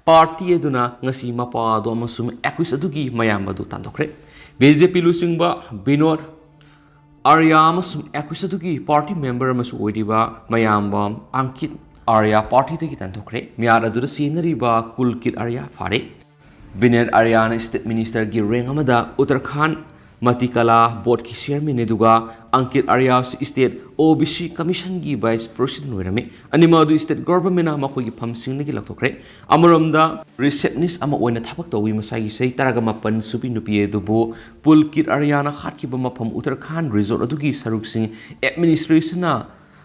ꯄꯥꯔꯇꯤ ꯑꯗꯨꯅ ꯉꯁꯤ ꯃꯄꯥ ꯑꯗꯨ ꯑꯃꯁꯨꯡ accused ꯑꯗꯨꯒꯤ ꯃꯌꯥꯝꯕ ꯑꯗꯨ ꯇꯥꯟꯊꯣꯛꯈ꯭ꯔꯦ꯫ B J P ꯂꯨꯆꯤꯡꯕ ꯕꯤꯅꯣꯗ ꯑꯥꯔꯌꯥ ꯑꯃꯁꯨꯡ accused ꯑꯗꯨꯒꯤ ꯄꯥꯔꯇꯤ ꯃꯦꯝꯕꯔ ꯑꯃꯁꯨ ꯑꯣꯏꯔꯤꯕ ꯃꯌꯥꯝꯕ ꯑꯪꯀꯤꯠ ꯑꯥꯔꯌꯥ ꯄꯥꯔꯇꯤꯗꯒꯤ ꯇꯥꯟꯊꯣꯛꯈ꯭ꯔꯦ꯫ ꯃꯤꯍꯥꯠ ꯑꯗꯨꯗ ꯁꯤꯖꯤꯟꯅꯔꯤꯕ ꯀꯨꯜꯀꯤꯠ ꯑꯥꯔꯌꯥ ꯐꯥꯔꯦ꯫ ꯕꯤꯅꯦꯠ ꯑꯥꯔꯌꯥꯅ state ministerꯒꯤ rank ꯑꯃꯗ ꯎꯠꯇꯔꯈꯥꯟꯗ ꯃꯇꯤꯀꯂꯥ boardꯀꯤ chairmanꯅꯤ, ꯑꯗꯨꯒ Ankit ꯑꯥꯔꯌꯥꯁꯨ state O B C commissionꯒꯤ vice president ꯑꯣꯏꯔꯝꯃꯤ꯫ ꯑꯅꯤꯃꯛ ꯑꯗꯨ state governmentꯅ ꯃꯈꯣꯏꯒꯤ ꯐꯝꯁꯤꯡꯗꯒꯤ ꯂꯧꯊꯣꯛꯈ꯭ꯔꯦ꯫ ꯑꯃꯔꯣꯝꯗ, receptionist ꯑꯃ ꯑꯣꯏꯅ ꯊꯕꯛ ꯇꯧꯕꯤ ꯃꯁꯥꯒꯤ ꯆꯍꯤ ꯇꯔꯥꯒ ꯃꯥꯄꯟ ꯁꯨꯕꯤ ꯅꯨꯄꯤ ꯑꯗꯨꯕꯨ ꯄꯨꯜꯀꯤꯠ ꯑꯥꯔꯌꯥꯅ ꯍꯥꯠꯈꯤꯕ ꯃꯐꯝ ꯎꯠꯇꯔꯈꯥꯟꯗ resort ꯑꯗꯨꯒꯤ ꯁꯔꯨꯛꯁꯤꯡ administrationꯅ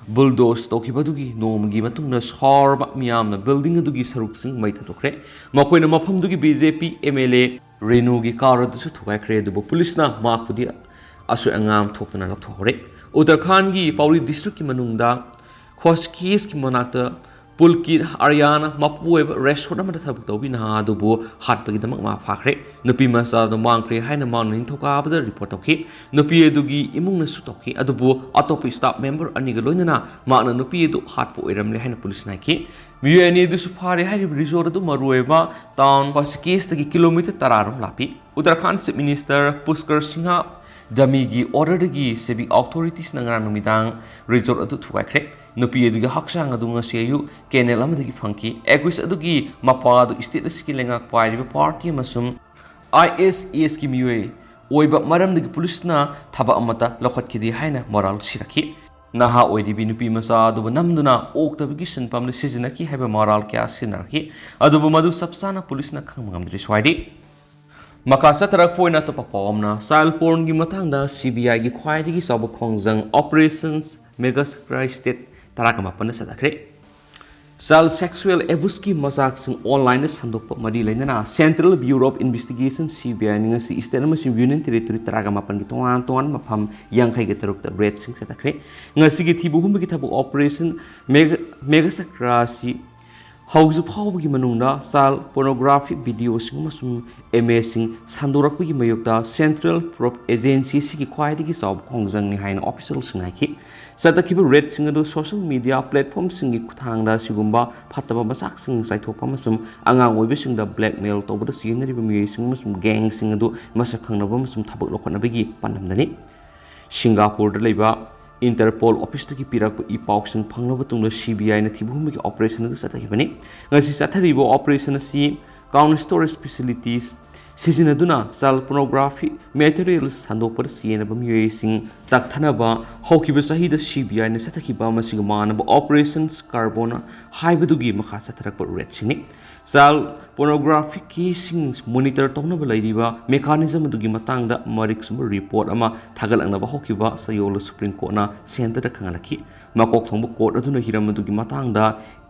bulldoze ꯇꯧꯈꯤꯕ ꯑꯗꯨꯒꯤ ꯅꯣꯡꯃꯒꯤ ꯃꯇꯨꯡꯗ ꯁꯥꯎꯔꯕ ꯃꯤꯌꯥꯝꯅ building ꯑꯗꯨꯒꯤ ꯁꯔꯨꯛꯁꯤꯡ ꯃꯩ ꯊꯥꯗꯣꯛꯈ꯭ꯔꯦ꯫ ꯃꯈꯣꯏꯅ ꯃꯐꯝꯗꯨꯒꯤ B J P M L A ꯔꯦꯅꯨꯒꯤ car ꯑꯗꯨꯁꯨ ꯊꯨꯒꯥꯏꯈ꯭ꯔꯦ, ꯑꯗꯨꯕꯨ ꯄꯨꯂꯤꯁꯅ ꯃꯍꯥꯛꯄꯨꯗꯤ ꯑꯁꯣꯏ ꯑꯉꯥꯝ ꯊꯣꯛꯇꯅ ꯂꯧꯊꯣꯛꯍꯧꯔꯦ꯫ ꯎꯠꯇꯔꯈꯥꯟꯗꯒꯤ ꯄꯥꯎꯔꯤ districtꯀꯤ ꯃꯅꯨꯡꯗ ꯈꯣꯁꯀꯤꯁꯀꯤ ꯃꯅꯥꯛꯇ ꯄꯨꯜꯀꯤꯠ ꯑꯥꯔꯌꯥꯅ ꯃꯄꯨ ꯑꯣꯏꯕ resort ꯑꯃꯗ ꯊꯕꯛ ꯇꯧꯕꯤ ꯅꯍꯥ ꯑꯗꯨꯕꯨ ꯍꯥꯠꯄꯒꯤꯗꯃꯛ ꯃꯥ ꯐꯥꯈ꯭ꯔꯦ꯫ ꯅꯨꯄꯤ ꯃꯆꯥ ꯑꯗꯨ ꯃꯥꯡꯈ꯭ꯔꯦ ꯍꯥꯏꯅ ꯃꯥꯅ ꯅꯤꯡꯊꯧꯀꯥꯕꯗ report ꯇꯧꯈꯤ꯫ ꯅꯨꯄꯤ ꯑꯗꯨꯒꯤ ꯏꯃꯨꯡꯅꯁꯨ ꯇꯧꯈꯤ, ꯑꯗꯨꯕꯨ ꯑꯇꯣꯞꯄ staff member ꯑꯅꯤꯒ ꯂꯣꯏꯅꯅ ꯃꯍꯥꯛꯅ ꯅꯨꯄꯤ ꯑꯗꯨ ꯍꯥꯠꯄ ꯑꯣꯏꯔꯝꯂꯦ ꯍꯥꯏꯅ ꯄꯨꯂꯤꯁꯅ ꯍꯥꯏꯈꯤ꯫ ꯃꯤꯑꯣꯏ ꯑꯅꯤ ꯑꯗꯨꯁꯨ ꯐꯥꯔꯦ꯫ ꯍꯥꯏꯔꯤꯕ resort ꯑꯗꯨ ꯃꯔꯨꯑꯣꯏꯕ town ꯈꯣꯁꯀꯤꯁꯇꯒꯤ kilometre ꯇꯔꯥ ꯔꯣꯝ ꯂꯥꯞꯄꯤ꯫ Uttarakhand Chief Minister ꯄꯨꯁꯀꯔ Singh ꯙꯥꯃꯤꯒꯤ orderꯗꯒꯤ civic authoritiesꯅ ꯉꯔꯥꯡ ꯅꯨꯃꯤꯗꯥꯡ resort ꯑꯗꯨ ꯊꯨꯒꯥꯏꯈ꯭ꯔꯦ꯫ ꯅꯨꯄꯤ ꯑꯗꯨꯒꯤ ꯍꯛꯆꯥꯡ ꯑꯗꯨ ꯉꯁꯤ ꯑꯌꯨꯛ canal ꯑꯃꯗꯒꯤ ꯐꯪꯈꯤ꯫ Accused ꯑꯗꯨꯒꯤ ꯃꯄꯥ ꯑꯗꯨ state ꯑꯁꯤꯒꯤ ꯂꯩꯉꯥꯛ ꯄꯥꯏꯔꯤꯕ ꯄꯥꯔꯇꯤ ꯑꯃꯁꯨꯡ I S Sꯀꯤ ꯃꯤꯑꯣꯏ ꯑꯣꯏꯕ ꯃꯔꯝꯗꯒꯤ ꯄꯨꯂꯤꯁꯅ ꯊꯕꯛ ꯑꯃꯠꯇ ꯂꯧꯈꯠꯈꯤꯗꯦ ꯍꯥꯏꯅ ꯃꯔꯥꯜ ꯁꯤꯔꯛꯈꯤ꯫ ꯅꯍꯥ ꯑꯣꯏꯔꯤꯕꯤ ꯅꯨꯄꯤ ꯃꯆꯥ ꯑꯗꯨꯕꯨ ꯅꯝꯗꯨꯅ ꯑꯣꯛꯇꯕꯒꯤ ꯁꯤꯟꯐꯝꯗ ꯁꯤꯖꯤꯟꯅꯈꯤ ꯍꯥꯏꯕ ꯃꯔꯥꯜ ꯀꯌꯥ ꯁꯤꯖꯤꯟꯅꯔꯛꯈꯤ, ꯑꯗꯨꯕꯨ ꯃꯗꯨ ꯆꯞ ꯆꯥꯅ ꯄꯨꯂꯤꯁꯅ ꯈꯪꯕ ꯉꯝꯗ꯭ꯔꯤ꯫ ꯁ꯭ꯋꯥꯏꯗꯤ ꯃꯈꯥ ꯆꯠꯊꯔꯛꯄ ꯑꯣꯏꯅ ꯑꯇꯣꯞꯄ ꯄꯥꯎ ꯑꯃꯅ, child pornꯒꯤ ꯃꯇꯥꯡꯗ C B Iꯒꯤ ꯈ꯭ꯋꯥꯏꯗꯒꯤ ꯆꯥꯎꯕ ꯈꯣꯡꯖꯪ Operation Meghasakra state ꯇꯔꯥꯒ ꯃꯥꯄꯟꯗ ꯆꯠꯊꯈ꯭ꯔꯦ꯫ Child sexual abuseꯀꯤ ꯃꯆꯥꯛꯁꯤꯡ onlineꯗ ꯁꯟꯗꯣꯛꯄ ꯃꯔꯤ ꯂꯩꯅꯅ Central Bureau of Investigation, C B Iꯅ ꯉꯁꯤ state ꯑꯃꯁꯨꯡ union territory ꯇꯔꯥꯒ ꯃꯥꯄꯟꯒꯤ ꯇꯣꯉꯥꯟ ꯇꯣꯉꯥꯟꯕ ꯃꯐꯝ ꯌꯥꯡꯈꯩꯒ ꯇꯔꯨꯛꯇ raidꯁꯤꯡ ꯆꯠꯊꯈ꯭ꯔꯦ꯫ ꯉꯁꯤꯒꯤ ꯊꯤꯕ ꯍꯨꯝꯕꯒꯤ ꯊꯕꯛ Operation Megha-, Meghasakra ꯑꯁꯤ ꯍꯧꯖꯤꯛ ꯐꯥꯎꯕꯒꯤ ꯃꯅꯨꯡꯗ child pornographic videoꯁꯤꯡ ꯑꯃꯁꯨꯡ imageꯁꯤꯡ ꯁꯟꯗꯣꯔꯛꯄꯒꯤ ꯃꯥꯌꯣꯛꯇ Central Bureau of Investigation ꯑꯁꯤꯒꯤ ꯈ꯭ꯋꯥꯏꯗꯒꯤ ꯆꯥꯎꯕ ꯈꯣꯡꯖꯪꯅꯤ ꯍꯥꯏꯅ officialꯁꯤꯡꯅ ꯍꯥꯏꯈꯤ꯫ ꯆꯠꯊꯈꯤꯕ ꯔꯦꯗꯁꯤꯡ ꯑꯗꯨ ꯁꯣꯁꯤꯌꯦꯜ ꯃꯤꯗꯤꯌꯥ ꯄ꯭ꯂꯦꯠꯐꯣꯝꯁꯤꯡꯒꯤ ꯈꯨꯠꯊꯥꯡꯗ ꯁꯤꯒꯨꯝꯕ ꯐꯠꯇꯕ ꯃꯆꯥꯛꯁꯤꯡ ꯆꯥꯏꯊꯣꯛꯄ ꯑꯃꯁꯨꯡ ꯑꯉꯥꯡ ꯑꯣꯏꯕꯁꯤꯡꯗ ꯕ꯭ꯂꯦꯛꯃꯦꯜ ꯇꯧꯕꯗ ꯁꯤꯖꯤꯟꯅꯔꯤꯕ ꯃꯤꯑꯣꯏꯁꯤꯡ ꯑꯃꯁꯨꯡ ꯒꯦꯡꯁꯤꯡ ꯑꯗꯨ ꯃꯁꯛ ꯈꯪꯅꯕ ꯑꯃꯁꯨꯡ ꯊꯕꯛ ꯂꯧꯈꯠꯅꯕꯒꯤ ꯄꯥꯟꯗꯝꯗꯅꯤ꯫ ꯁꯤꯡꯒꯥꯄꯨꯔꯗ ꯂꯩꯕ ꯏꯟꯇꯔꯄꯣꯜ ꯑꯣꯐꯤꯁꯇꯒꯤ ꯄꯤꯔꯛꯄ ꯏ ꯄꯥꯎꯁꯤꯡ ꯐꯪꯂꯕ ꯇꯨꯡꯗ ꯁꯤ ꯕꯤ ꯑꯥꯏꯅ ꯊꯤꯕ ꯍꯨꯝꯕꯒꯤ ꯑꯣꯄꯔꯦꯁꯟ ꯑꯗꯨ ꯆꯠꯊꯈꯤꯕꯅꯤ꯫ ꯉꯁꯤ ꯆꯠꯊꯔꯤꯕ ꯑꯣꯄꯔꯦꯁꯟ ꯑꯁꯤ ꯀꯥꯎꯟ ꯁ꯭ꯇꯣꯔꯦꯖ ꯐꯦꯁꯤꯂꯤꯇꯤꯁ ꯁꯤꯖꯤꯟꯅꯗꯨꯅ ꯆꯥꯏꯜ ꯄꯣꯔꯅꯣꯒ꯭ꯔꯥꯐꯤ ꯃꯦꯇꯔꯤꯌꯦꯜꯁ ꯁꯟꯗꯣꯛꯄꯗ ꯁꯤꯖꯤꯟꯅꯕ ꯃꯤꯑꯣꯏꯁꯤꯡ ꯇꯛꯊꯅꯕ ꯍꯧꯈꯤꯕ ꯆꯍꯤꯗ ꯁꯤ ꯕꯤ ꯑꯥꯏꯅ ꯆꯠꯊꯈꯤꯕ ꯃꯁꯤꯒ ꯃꯥꯟꯅꯕ ꯑꯣꯄꯔꯦꯁꯟꯁ ꯀꯥꯔꯕꯣꯅꯥ ꯍꯥꯏꯕꯗꯨꯒꯤ ꯃꯈꯥ ꯆꯠꯊꯔꯛꯄ ꯔꯦꯗꯁꯤꯡꯅꯤ꯫ ꯆꯥꯏꯜ ꯄꯣꯔꯅꯣꯒ꯭ꯔꯥꯐꯤ ꯀꯦꯁꯁꯤꯡ ꯃꯣꯅꯤꯇꯔ ꯇꯧꯅꯕ ꯂꯩꯔꯤꯕ ꯃꯦꯀꯥꯅꯤꯖꯝ ꯑꯗꯨꯒꯤ ꯃꯇꯥꯡꯗ ꯃꯔꯤꯛ ꯆꯨꯝꯕ ꯔꯤꯄꯣꯔꯠ ꯑꯃ ꯊꯥꯒꯠꯂꯛꯅꯕ ꯍꯧꯈꯤꯕ ꯆꯌꯣꯜꯗ ꯁꯨꯄ꯭ꯔꯤꯝ ꯀꯣꯔꯠꯅ ꯁꯦꯟꯇꯔꯗ ꯈꯪꯍꯜꯂꯛꯈꯤ꯫ ꯃꯀꯣꯛ ꯊꯣꯡꯕ ꯀꯣꯔꯠ ꯑꯗꯨꯅ ꯍꯤꯔꯝ ꯑꯗꯨꯒꯤ ꯃꯇꯥꯡꯗ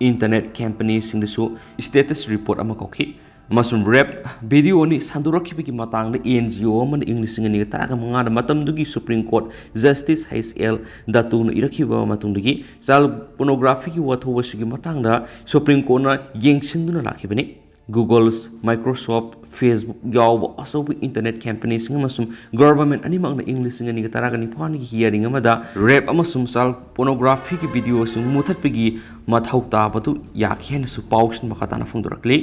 ꯏꯟꯇꯔꯅꯦꯠ ꯀꯝꯄꯅꯤꯁꯤꯡꯗꯁꯨ ꯁ꯭ꯇꯦꯇꯁ ꯔꯤꯄꯣꯔꯠ ꯑꯃ ꯀꯧꯈꯤ꯫ ꯑꯃꯁꯨꯡ ꯔꯦꯞ ꯚꯤꯗꯤꯑꯣ ꯑꯅꯤ ꯁꯟꯗꯣꯔꯛꯈꯤꯕꯒꯤ ꯃꯇꯥꯡꯗ ꯑꯦꯟ ꯖꯤ ꯑꯣ ꯑꯃꯅ ꯏꯪ ꯂꯤꯁꯤꯡ ꯑꯅꯤꯒ ꯇꯔꯥꯒ ꯃꯉꯥꯗ ꯃꯇꯝꯗꯨꯒꯤ supreme court justice H L ꯗꯇꯨꯅ ꯏꯔꯛꯈꯤꯕ ꯃꯇꯨꯡꯗꯒꯤ ꯆꯥꯏꯜ ꯄꯣꯔꯅꯣꯒ꯭ꯔꯥꯐꯤꯒꯤ ꯋꯥꯊꯣꯛ ꯑꯁꯤꯒꯤ ꯃꯇꯥꯡꯗ ꯁꯨꯄ꯭ꯔꯤꯝ ꯀꯣꯔꯠꯅ ꯌꯦꯡꯁꯤꯟꯗꯨꯅ ꯂꯥꯛꯈꯤꯕꯅꯤ꯫ Google, Microsoft, Facebook ꯌꯥꯎꯕ ꯑꯆꯧꯕ ꯏꯟꯇꯔꯅꯦꯠ ꯀꯝꯄꯅꯤꯁꯤꯡ ꯑꯃꯁꯨꯡ ꯒꯚꯔꯟꯃꯦꯟꯠ ꯑꯅꯤꯃꯛꯅ ꯏꯪ ꯂꯤꯁꯤꯡ ꯑꯅꯤꯒ ꯇꯔꯥꯒ ꯅꯤꯄꯥꯟꯒꯤ ꯍꯤꯌꯥꯔꯤꯡ ꯑꯃꯗ ꯔꯦꯞ ꯑꯃꯁꯨꯡ ꯆꯥꯏꯜ ꯄꯣꯔꯅꯣꯒ꯭ꯔꯥꯐꯤꯒꯤ ꯚꯤꯗꯤꯑꯣꯁꯤꯡ ꯃꯨꯊꯠꯄꯒꯤ ꯃꯊꯧ ꯇꯥꯕꯗꯨ ꯌꯥꯈꯤ ꯍꯥꯏꯅꯁꯨ ꯄꯥꯎꯁꯤꯡ ꯃꯈꯥ ꯇꯥꯅ ꯐꯣꯡꯗꯣꯔꯛꯂꯤ꯫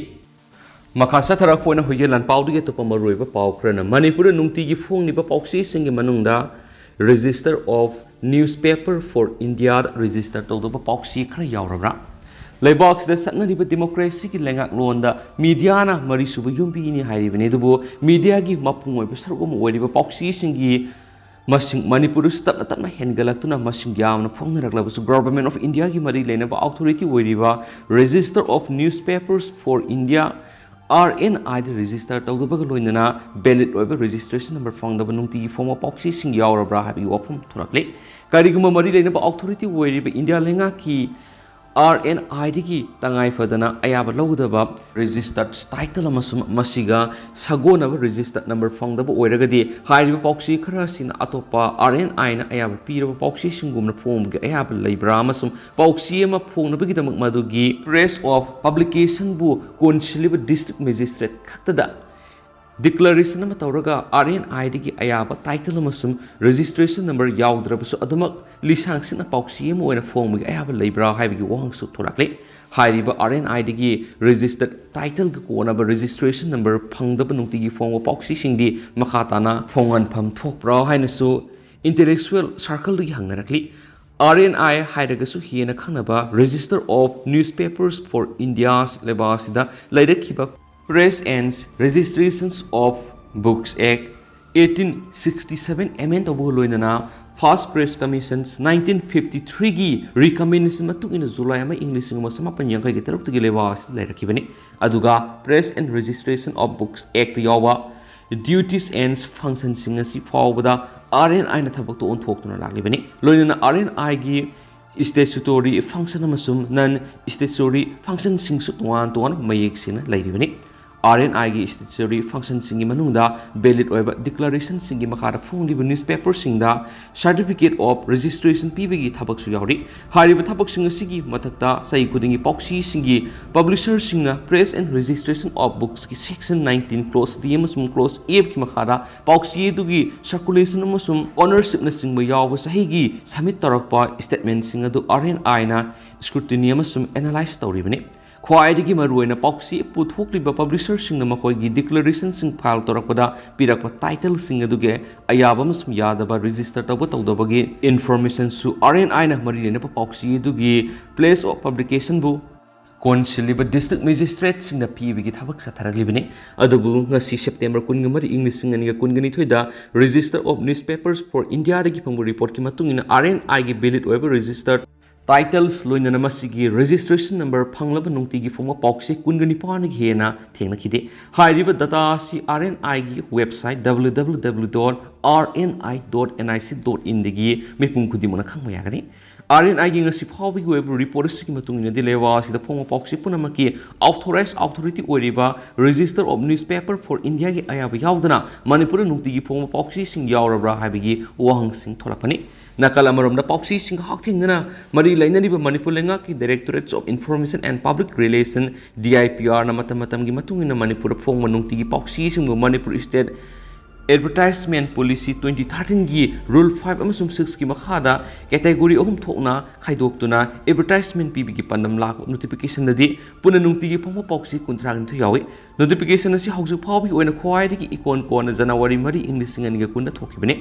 ꯃꯈꯥ ꯆꯠꯊꯔꯛꯄ ꯑꯣꯏꯅ ꯍꯨꯏꯌꯦꯟ ꯂꯥꯟꯄꯥꯎꯗꯒꯤ ꯑꯇꯣꯞꯄ ꯃꯔꯨꯑꯣꯏꯕ ꯄꯥꯎ ꯈꯔꯅ ꯃꯅꯤꯄꯨꯔꯗ ꯅꯨꯡꯇꯤꯒꯤ ꯐꯣꯡꯂꯤꯕ ꯄꯥꯎꯆꯦꯁꯤꯡꯒꯤ ꯃꯅꯨꯡꯗ Register of Newspaper for India the register ꯇꯧꯗꯕ ꯄꯥꯎꯆꯦ ꯈꯔ ꯌꯥꯎꯔꯕ꯭ꯔꯥ? ꯂꯩꯕꯥꯛꯁꯤꯗ ꯆꯠꯅꯔꯤꯕ ꯗꯤꯃꯣꯀ꯭ꯔꯦꯁꯤꯒꯤ ꯂꯩꯉꯥꯛꯂꯣꯟꯗ ꯃꯤꯗꯤꯌꯥꯅ ꯃꯔꯤꯁꯨꯕ ꯌꯨꯝꯕꯤꯅꯤ ꯍꯥꯏꯔꯤꯕꯅꯤ, ꯑꯗꯨꯕꯨ ꯃꯤꯗꯤꯌꯥꯒꯤ ꯃꯄꯨꯡ ꯑꯣꯏꯕ ꯁꯔꯨꯛ ꯑꯃ ꯑꯣꯏꯔꯤꯕ ꯄꯥꯎꯆꯦꯁꯤꯡꯒꯤ ꯃꯁꯤꯡ ꯃꯅꯤꯄꯨꯔꯗꯁꯨ ꯇꯞꯅ ꯇꯞꯅ ꯍꯦꯟꯒꯠꯂꯛꯇꯨꯅ ꯃꯁꯤꯡ ꯌꯥꯝꯅ ꯐꯣꯡꯅꯔꯛꯂꯕꯁꯨ, Government of India ꯒꯤ ꯃꯔꯤ ꯂꯩꯅꯕ ꯑꯣꯊꯣꯔꯤꯇꯤ ꯑꯣꯏꯔꯤꯕ Register of Newspapers for India, R N I ꯗ ꯔꯦꯖꯤꯁꯇꯔ ꯇꯧꯗꯕꯒ ꯂꯣꯏꯅꯅ ꯚꯦꯂꯤꯗ ꯑꯣꯏꯕ ꯔꯦꯖꯤꯁꯇ꯭ꯔꯦꯁꯟ ꯅꯝꯕꯔ ꯐꯪꯗꯕ ꯅꯨꯡꯇꯤꯒꯤ ꯐꯣꯡꯕ ꯄꯥꯎꯆꯦꯁꯤꯡ ꯌꯥꯎꯔꯕ꯭ꯔꯥ ꯍꯥꯏꯕꯒꯤ ꯋꯥꯐꯝ ꯊꯣꯔꯛꯂꯤ꯫ ꯀꯔꯤꯒꯨꯝꯕ ꯃꯔꯤ ꯂꯩꯅꯕ ꯑꯣꯊꯣꯔꯤꯇꯤ ꯑꯣꯏꯔꯤꯕ ꯏꯟꯗꯤꯌꯥ ꯂꯩꯉꯥꯛꯀꯤ R N I ꯗꯒꯤ ꯇꯉꯥꯏ ꯐꯗꯅ ꯑꯌꯥꯕ ꯂꯧꯒꯗꯕ ꯔꯦꯖꯤꯁꯇꯔꯠ ꯇꯥꯏꯇꯜ ꯑꯃꯁꯨꯡ ꯃꯁꯤꯒ ꯁꯥꯒꯣꯟꯅꯕ ꯔꯦꯖꯤꯁꯇꯔꯠ ꯅꯝꯕꯔ ꯐꯪꯗꯕ ꯑꯣꯏꯔꯒꯗꯤ, ꯍꯥꯏꯔꯤꯕ ꯄꯥꯎꯆꯦ ꯈꯔ ꯑꯁꯤꯅ ꯑꯇꯣꯞꯄ R N I ꯅ ꯑꯌꯥꯕ ꯄꯤꯔꯕ ꯄꯥꯎꯆꯦꯁꯤꯡꯒꯨꯝꯅ ꯐꯣꯡꯕꯒꯤ ꯑꯌꯥꯕ ꯂꯩꯕ꯭ꯔꯥ ꯑꯃꯁꯨꯡ ꯄꯥꯎꯆꯦ ꯑꯃ ꯐꯣꯡꯅꯕꯒꯤꯗꯃꯛ ꯃꯗꯨꯒꯤ place of publication ꯕꯨ ꯀꯣꯟꯁꯤꯜꯂꯤꯕ ꯗꯤꯁꯇ꯭ꯔꯤꯛ ꯃꯦꯖꯤꯁꯇ꯭ꯔꯦꯠ ꯈꯛꯇꯗ ꯗꯤꯀ꯭ꯂꯔꯦꯁꯟ ꯑꯃ ꯇꯧꯔꯒ ꯑꯥꯔ ꯑꯦꯟ ꯑꯥꯏꯗꯒꯤ ꯑꯌꯥꯕ ꯇꯥꯏꯇꯜ ꯑꯃꯁꯨꯡ ꯔꯦꯖꯤꯁꯇ꯭ꯔꯦꯁꯟ ꯅꯝꯕꯔ ꯌꯥꯎꯗ꯭ꯔꯕꯁꯨ ꯑꯗꯨꯃꯛ ꯂꯤꯁꯥꯡꯁꯤꯠꯅ ꯄꯥꯎꯆꯦ ꯑꯑꯃ ꯑꯣꯏꯅ ꯐꯣꯡꯕꯒꯤ ꯑꯌꯥꯕ ꯂꯩꯕ꯭ꯔꯥ ꯍꯥꯏꯕꯒꯤ ꯋꯥꯍꯪꯁꯨ ꯊꯣꯔꯛꯂꯤ꯫ ꯍꯥꯏꯔꯤꯕ ꯑꯥꯔ ꯑꯦꯟ ꯑꯥꯏꯗꯒꯤ ꯔꯦꯖꯤꯁꯇꯔ ꯇꯥꯏꯇꯜꯒ ꯀꯣꯟꯅꯕ ꯔꯦꯖꯤꯁꯇ꯭ꯔꯦꯁꯟ ꯅꯝꯕꯔ ꯐꯪꯗꯕ ꯅꯨꯡꯇꯤꯒꯤ ꯐꯣꯡꯕ ꯄꯥꯎꯆꯦꯁꯤꯡꯗꯤ ꯃꯈꯥ ꯇꯥꯅ ꯐꯣꯡꯍꯟꯐꯝ ꯊꯣꯛꯄ꯭ꯔꯥ ꯍꯥꯏꯅꯁꯨ ꯏꯟꯇꯦꯂꯦꯛꯆꯨꯋꯦꯜ ꯁꯥꯔꯀꯜꯗꯒꯤ ꯍꯪꯅꯔꯛꯂꯤ꯫ ꯑꯥꯔ ꯑꯦꯟ ꯑꯥꯏ ꯍꯥꯏꯔꯒꯁꯨ ꯍꯦꯟꯅ ꯈꯪꯅꯕ Register of Newspapers for India ꯂꯩꯕꯥꯛ ꯑꯁꯤꯗ ꯂꯩꯔꯛꯈꯤꯕ Press and Registrations of Books Act eighteen sixty seven amend ꯇꯧꯕꯒ ꯂꯣꯏꯅꯅ First Press Commission nineteen fifty three ꯒꯤ recommendation ꯃꯇꯨꯡ ꯏꯟꯅ ꯖꯨꯂꯥꯏ ꯑꯃ ꯏꯪ ꯂꯤꯁꯤꯡ ꯑꯃ ꯆꯃꯥꯄꯟ ꯌꯥꯡꯈꯩꯒ ꯇꯔꯨꯛꯇꯒꯤ ꯂꯩꯕꯥꯛ ꯑꯁꯤꯗ ꯂꯩꯔꯛꯈꯤꯕꯅꯤ꯫ ꯑꯗꯨꯒ Press and Registration of Books Act ꯇ ꯌꯥꯎꯕ duties and function ꯁꯤꯡ ꯑꯁꯤ ꯐꯥꯎꯕꯗ ꯑꯥꯔ ꯑꯦꯟ ꯑꯥꯏꯅ ꯊꯕꯛꯇ ꯑꯣꯟꯊꯣꯛꯇꯨꯅ ꯂꯥꯛꯂꯤꯕꯅꯤ꯫ ꯂꯣꯏꯅꯅ ꯑꯥꯔ ꯑꯦꯟ ꯑꯥꯏꯒꯤ statutory function ꯑꯃꯁꯨꯡ non statutory function ꯁꯤꯡꯁꯨ ꯇꯣꯉꯥꯟ ꯇꯣꯉꯥꯟꯕ ꯃꯌꯦꯛ ꯁꯦꯡꯅ ꯂꯩꯔꯤꯕꯅꯤ꯫ ꯑꯥꯔ ꯑꯦꯟ ꯑꯥꯏꯒꯤ statutory function ꯁꯤꯡꯒꯤ ꯃꯅꯨꯡꯗ valid ꯑꯣꯏꯕ ꯗꯤꯀ꯭ꯂꯔꯦꯁꯟ ꯁꯤꯡꯒꯤ ꯃꯈꯥꯗ ꯐꯣꯡꯂꯤꯕ ꯅ꯭ꯌꯨꯁꯄꯦꯄꯔ ꯁꯤꯡꯗ Certificate of Registration ꯄꯤꯕꯒꯤ ꯊꯕꯛꯁꯨ ꯌꯥꯎꯔꯤ꯫ ꯍꯥꯏꯔꯤꯕ ꯊꯕꯛꯁꯤꯡ ꯑꯁꯤꯒꯤ ꯃꯊꯛꯇ ꯆꯍꯤ ꯈꯨꯗꯤꯡꯒꯤ ꯄꯥꯎꯆꯦꯁꯤꯡꯒꯤ ꯄꯕ꯭ꯂꯤꯁꯔꯁꯤꯡꯅ Press and Registration of Books ꯀꯤ section nineteen clause D ꯑꯃꯁꯨꯡ clause F ꯀꯤ ꯃꯈꯥꯗ ꯄꯥꯎꯆꯦ ꯑꯗꯨꯒꯤ circulation ꯑꯃꯁꯨꯡ ownership ꯅꯆꯤꯡꯕ ꯌꯥꯎꯕ ꯆꯍꯤꯒꯤ submit ꯇꯧꯔꯛꯄ statement ꯁꯤꯡ ꯑꯗꯨ ꯑꯥꯔ ꯑꯦꯟ ꯑꯥꯏꯅ scrutiny ꯑꯃꯁꯨꯡ analyse ꯇꯧꯔꯤꯕꯅꯤ꯫ ꯈ꯭ꯋꯥꯏꯗꯒꯤ ꯃꯔꯨꯑꯣꯏꯅ ꯄꯥꯎꯆꯦ ꯄꯨꯊꯣꯛꯂꯤꯕ ꯄꯕ꯭ꯂꯤꯁꯔꯁꯤꯡꯅ ꯃꯈꯣꯏꯒꯤ ꯗꯤꯀ꯭ꯂꯔꯦꯁꯟꯁꯤꯡ ꯐꯥꯏꯜ ꯇꯧꯔꯛꯄꯗ ꯄꯤꯔꯛꯄ ꯇꯥꯏꯇꯜꯁꯤꯡ ꯑꯗꯨꯒꯤ ꯑꯌꯥꯕ ꯑꯃꯁꯨꯡ ꯌꯥꯗꯕ ꯔꯦꯖꯤꯁꯇꯔ ꯇꯧꯕ ꯇꯧꯗꯕꯒꯤ ꯏꯟꯐꯣꯔꯃꯦꯁꯟꯁꯨ ꯑꯥꯔ ꯑꯦꯟ ꯑꯥꯏꯅ ꯃꯔꯤ ꯂꯩꯅꯕ ꯄꯥꯎꯆꯦ ꯑꯗꯨꯒꯤ place of publication ꯕꯨ ꯀꯣꯟꯁꯤꯜꯂꯤꯕ ꯗꯤꯁꯇ꯭ꯔꯤꯛ ꯃꯦꯖꯤꯁꯇ꯭ꯔꯦꯠꯁꯤꯡꯗ ꯄꯤꯕꯒꯤ ꯊꯕꯛ ꯆꯠꯊꯔꯛꯂꯤꯕꯅꯤ꯫ ꯑꯗꯨꯕꯨ ꯉꯁꯤ ꯁꯦꯞꯇꯦꯝꯕꯔ ꯀꯨꯟꯒ ꯃꯔꯤ ꯏꯪ ꯂꯤꯁꯤꯡ ꯑꯅꯤꯒ ꯀꯨꯟꯒ ꯅꯤꯊꯣꯏꯗ Register of Newspapers for India ꯗꯒꯤ ꯐꯪꯕ ꯔꯤꯄꯣꯔꯠꯀꯤ ꯃꯇꯨꯡ ꯏꯟꯅ ꯑꯥꯔ ꯑꯦꯟ ꯑꯥꯏꯒꯤ valid ꯑꯣꯏꯕ ꯔꯦꯖꯤꯁꯇꯔ ꯇꯥꯏꯇꯜꯁ ꯂꯣꯏꯅꯅ ꯃꯁꯤꯒꯤ ꯔꯦꯖꯤꯁꯇ꯭ꯔꯦꯁꯟ ꯅꯝꯕꯔ ꯐꯪꯂꯕ ꯅꯨꯡꯇꯤꯒꯤ ꯐꯣꯡꯕ ꯄꯥꯎꯆꯦ ꯀꯨꯟꯒ ꯅꯤꯄꯥꯟꯗꯒꯤ ꯍꯦꯟꯅ ꯊꯦꯡꯅꯈꯤꯗꯦ꯫ ꯍꯥꯏꯔꯤꯕ ꯗꯇꯥ ꯑꯁꯤ ꯑꯥꯔ ꯑꯦꯟ ꯑꯥꯏꯒꯤ website W W W dot R N I dot N I C dot in ꯗꯒꯤ ꯃꯤꯄꯨꯝ ꯈꯨꯗꯤꯡꯃꯛꯅ ꯈꯪꯕ ꯌꯥꯒꯅꯤ꯫ ꯑꯥꯔ ꯑꯦꯟ ꯑꯥꯏꯒꯤ ꯉꯁꯤ ꯐꯥꯎꯕꯒꯤ ꯑꯣꯏꯕ ꯔꯤꯄꯣꯔꯠ ꯑꯁꯤꯒꯤ ꯃꯇꯨꯡ ꯏꯟꯅꯗꯤ ꯂꯩꯕꯥꯛ ꯑꯁꯤꯗ ꯐꯣꯡꯕ ꯄꯥꯎꯆꯦ ꯄꯨꯝꯅꯃꯛꯀꯤ authorized authority ꯑꯣꯏꯔꯤꯕ Register of Newspaper for India ꯒꯤ ꯑꯌꯥꯕ ꯌꯥꯎꯗꯅ ꯃꯅꯤꯄꯨꯔꯗ ꯅꯨꯡꯇꯤꯒꯤ ꯐꯣꯡꯕ ꯄꯥꯎꯆꯦꯁꯤꯡ ꯌꯥꯎꯔꯕ꯭ꯔꯥ ꯍꯥꯏꯕꯒꯤ ꯋꯥꯍꯪꯁꯤꯡ ꯊꯣꯛꯂꯛꯄꯅꯤ꯫ ꯅꯥꯀꯜ ꯑꯃꯔꯣꯝꯗ, ꯄꯥꯎꯆꯦꯁꯤꯡꯒ ꯍꯛꯊꯦꯡꯅꯅ ꯃꯔꯤ ꯂꯩꯅꯔꯤꯕ ꯃꯅꯤꯄꯨꯔ ꯂꯩꯉꯥꯛꯀꯤ Directorate of Information and Public Relation, D I P R ꯅ ꯃꯇꯝ ꯃꯇꯝꯒꯤ ꯃꯇꯨꯡ ꯏꯟꯅ ꯃꯅꯤꯄꯨꯔꯗ ꯐꯣꯡꯕ ꯅꯨꯡꯇꯤꯒꯤ ꯄꯥꯎꯆꯦꯁꯤꯡꯕꯨ Manipur State Advertisement Policy twenty thirteen ꯒꯤ Rule five ꯑꯃꯁꯨꯡ six ꯀꯤ ꯃꯈꯥꯗ category ꯑꯍꯨꯝ ꯊꯣꯛꯅ ꯈꯥꯏꯗꯣꯛꯇꯨꯅ advertisement ꯄꯤꯕꯒꯤ ꯄꯥꯟꯗꯝ ꯂꯥꯛꯄ notification ꯗꯗꯤ ꯄꯨꯟꯅ ꯅꯨꯡꯇꯤꯒꯤ ꯐꯣꯡꯕ ꯄꯥꯎꯆꯦ ꯀꯨꯟꯊ꯭ꯔꯥ ꯅꯤꯊꯣꯏ ꯌꯥꯎꯏ꯫ Notification ꯑꯁꯤ ꯍꯧꯖꯤꯛ ꯐꯥꯎꯕꯒꯤ ꯑꯣꯏꯅ ꯈ꯭ꯋꯥꯏꯗꯒꯤ ꯏꯀꯣꯟ ꯀꯣꯟꯅ January ꯃꯔꯤ, ꯏꯪ ꯂꯤꯁꯤꯡ ꯑꯅꯤꯒ ꯀꯨꯟꯗ ꯊꯣꯛꯈꯤꯕꯅꯤ꯫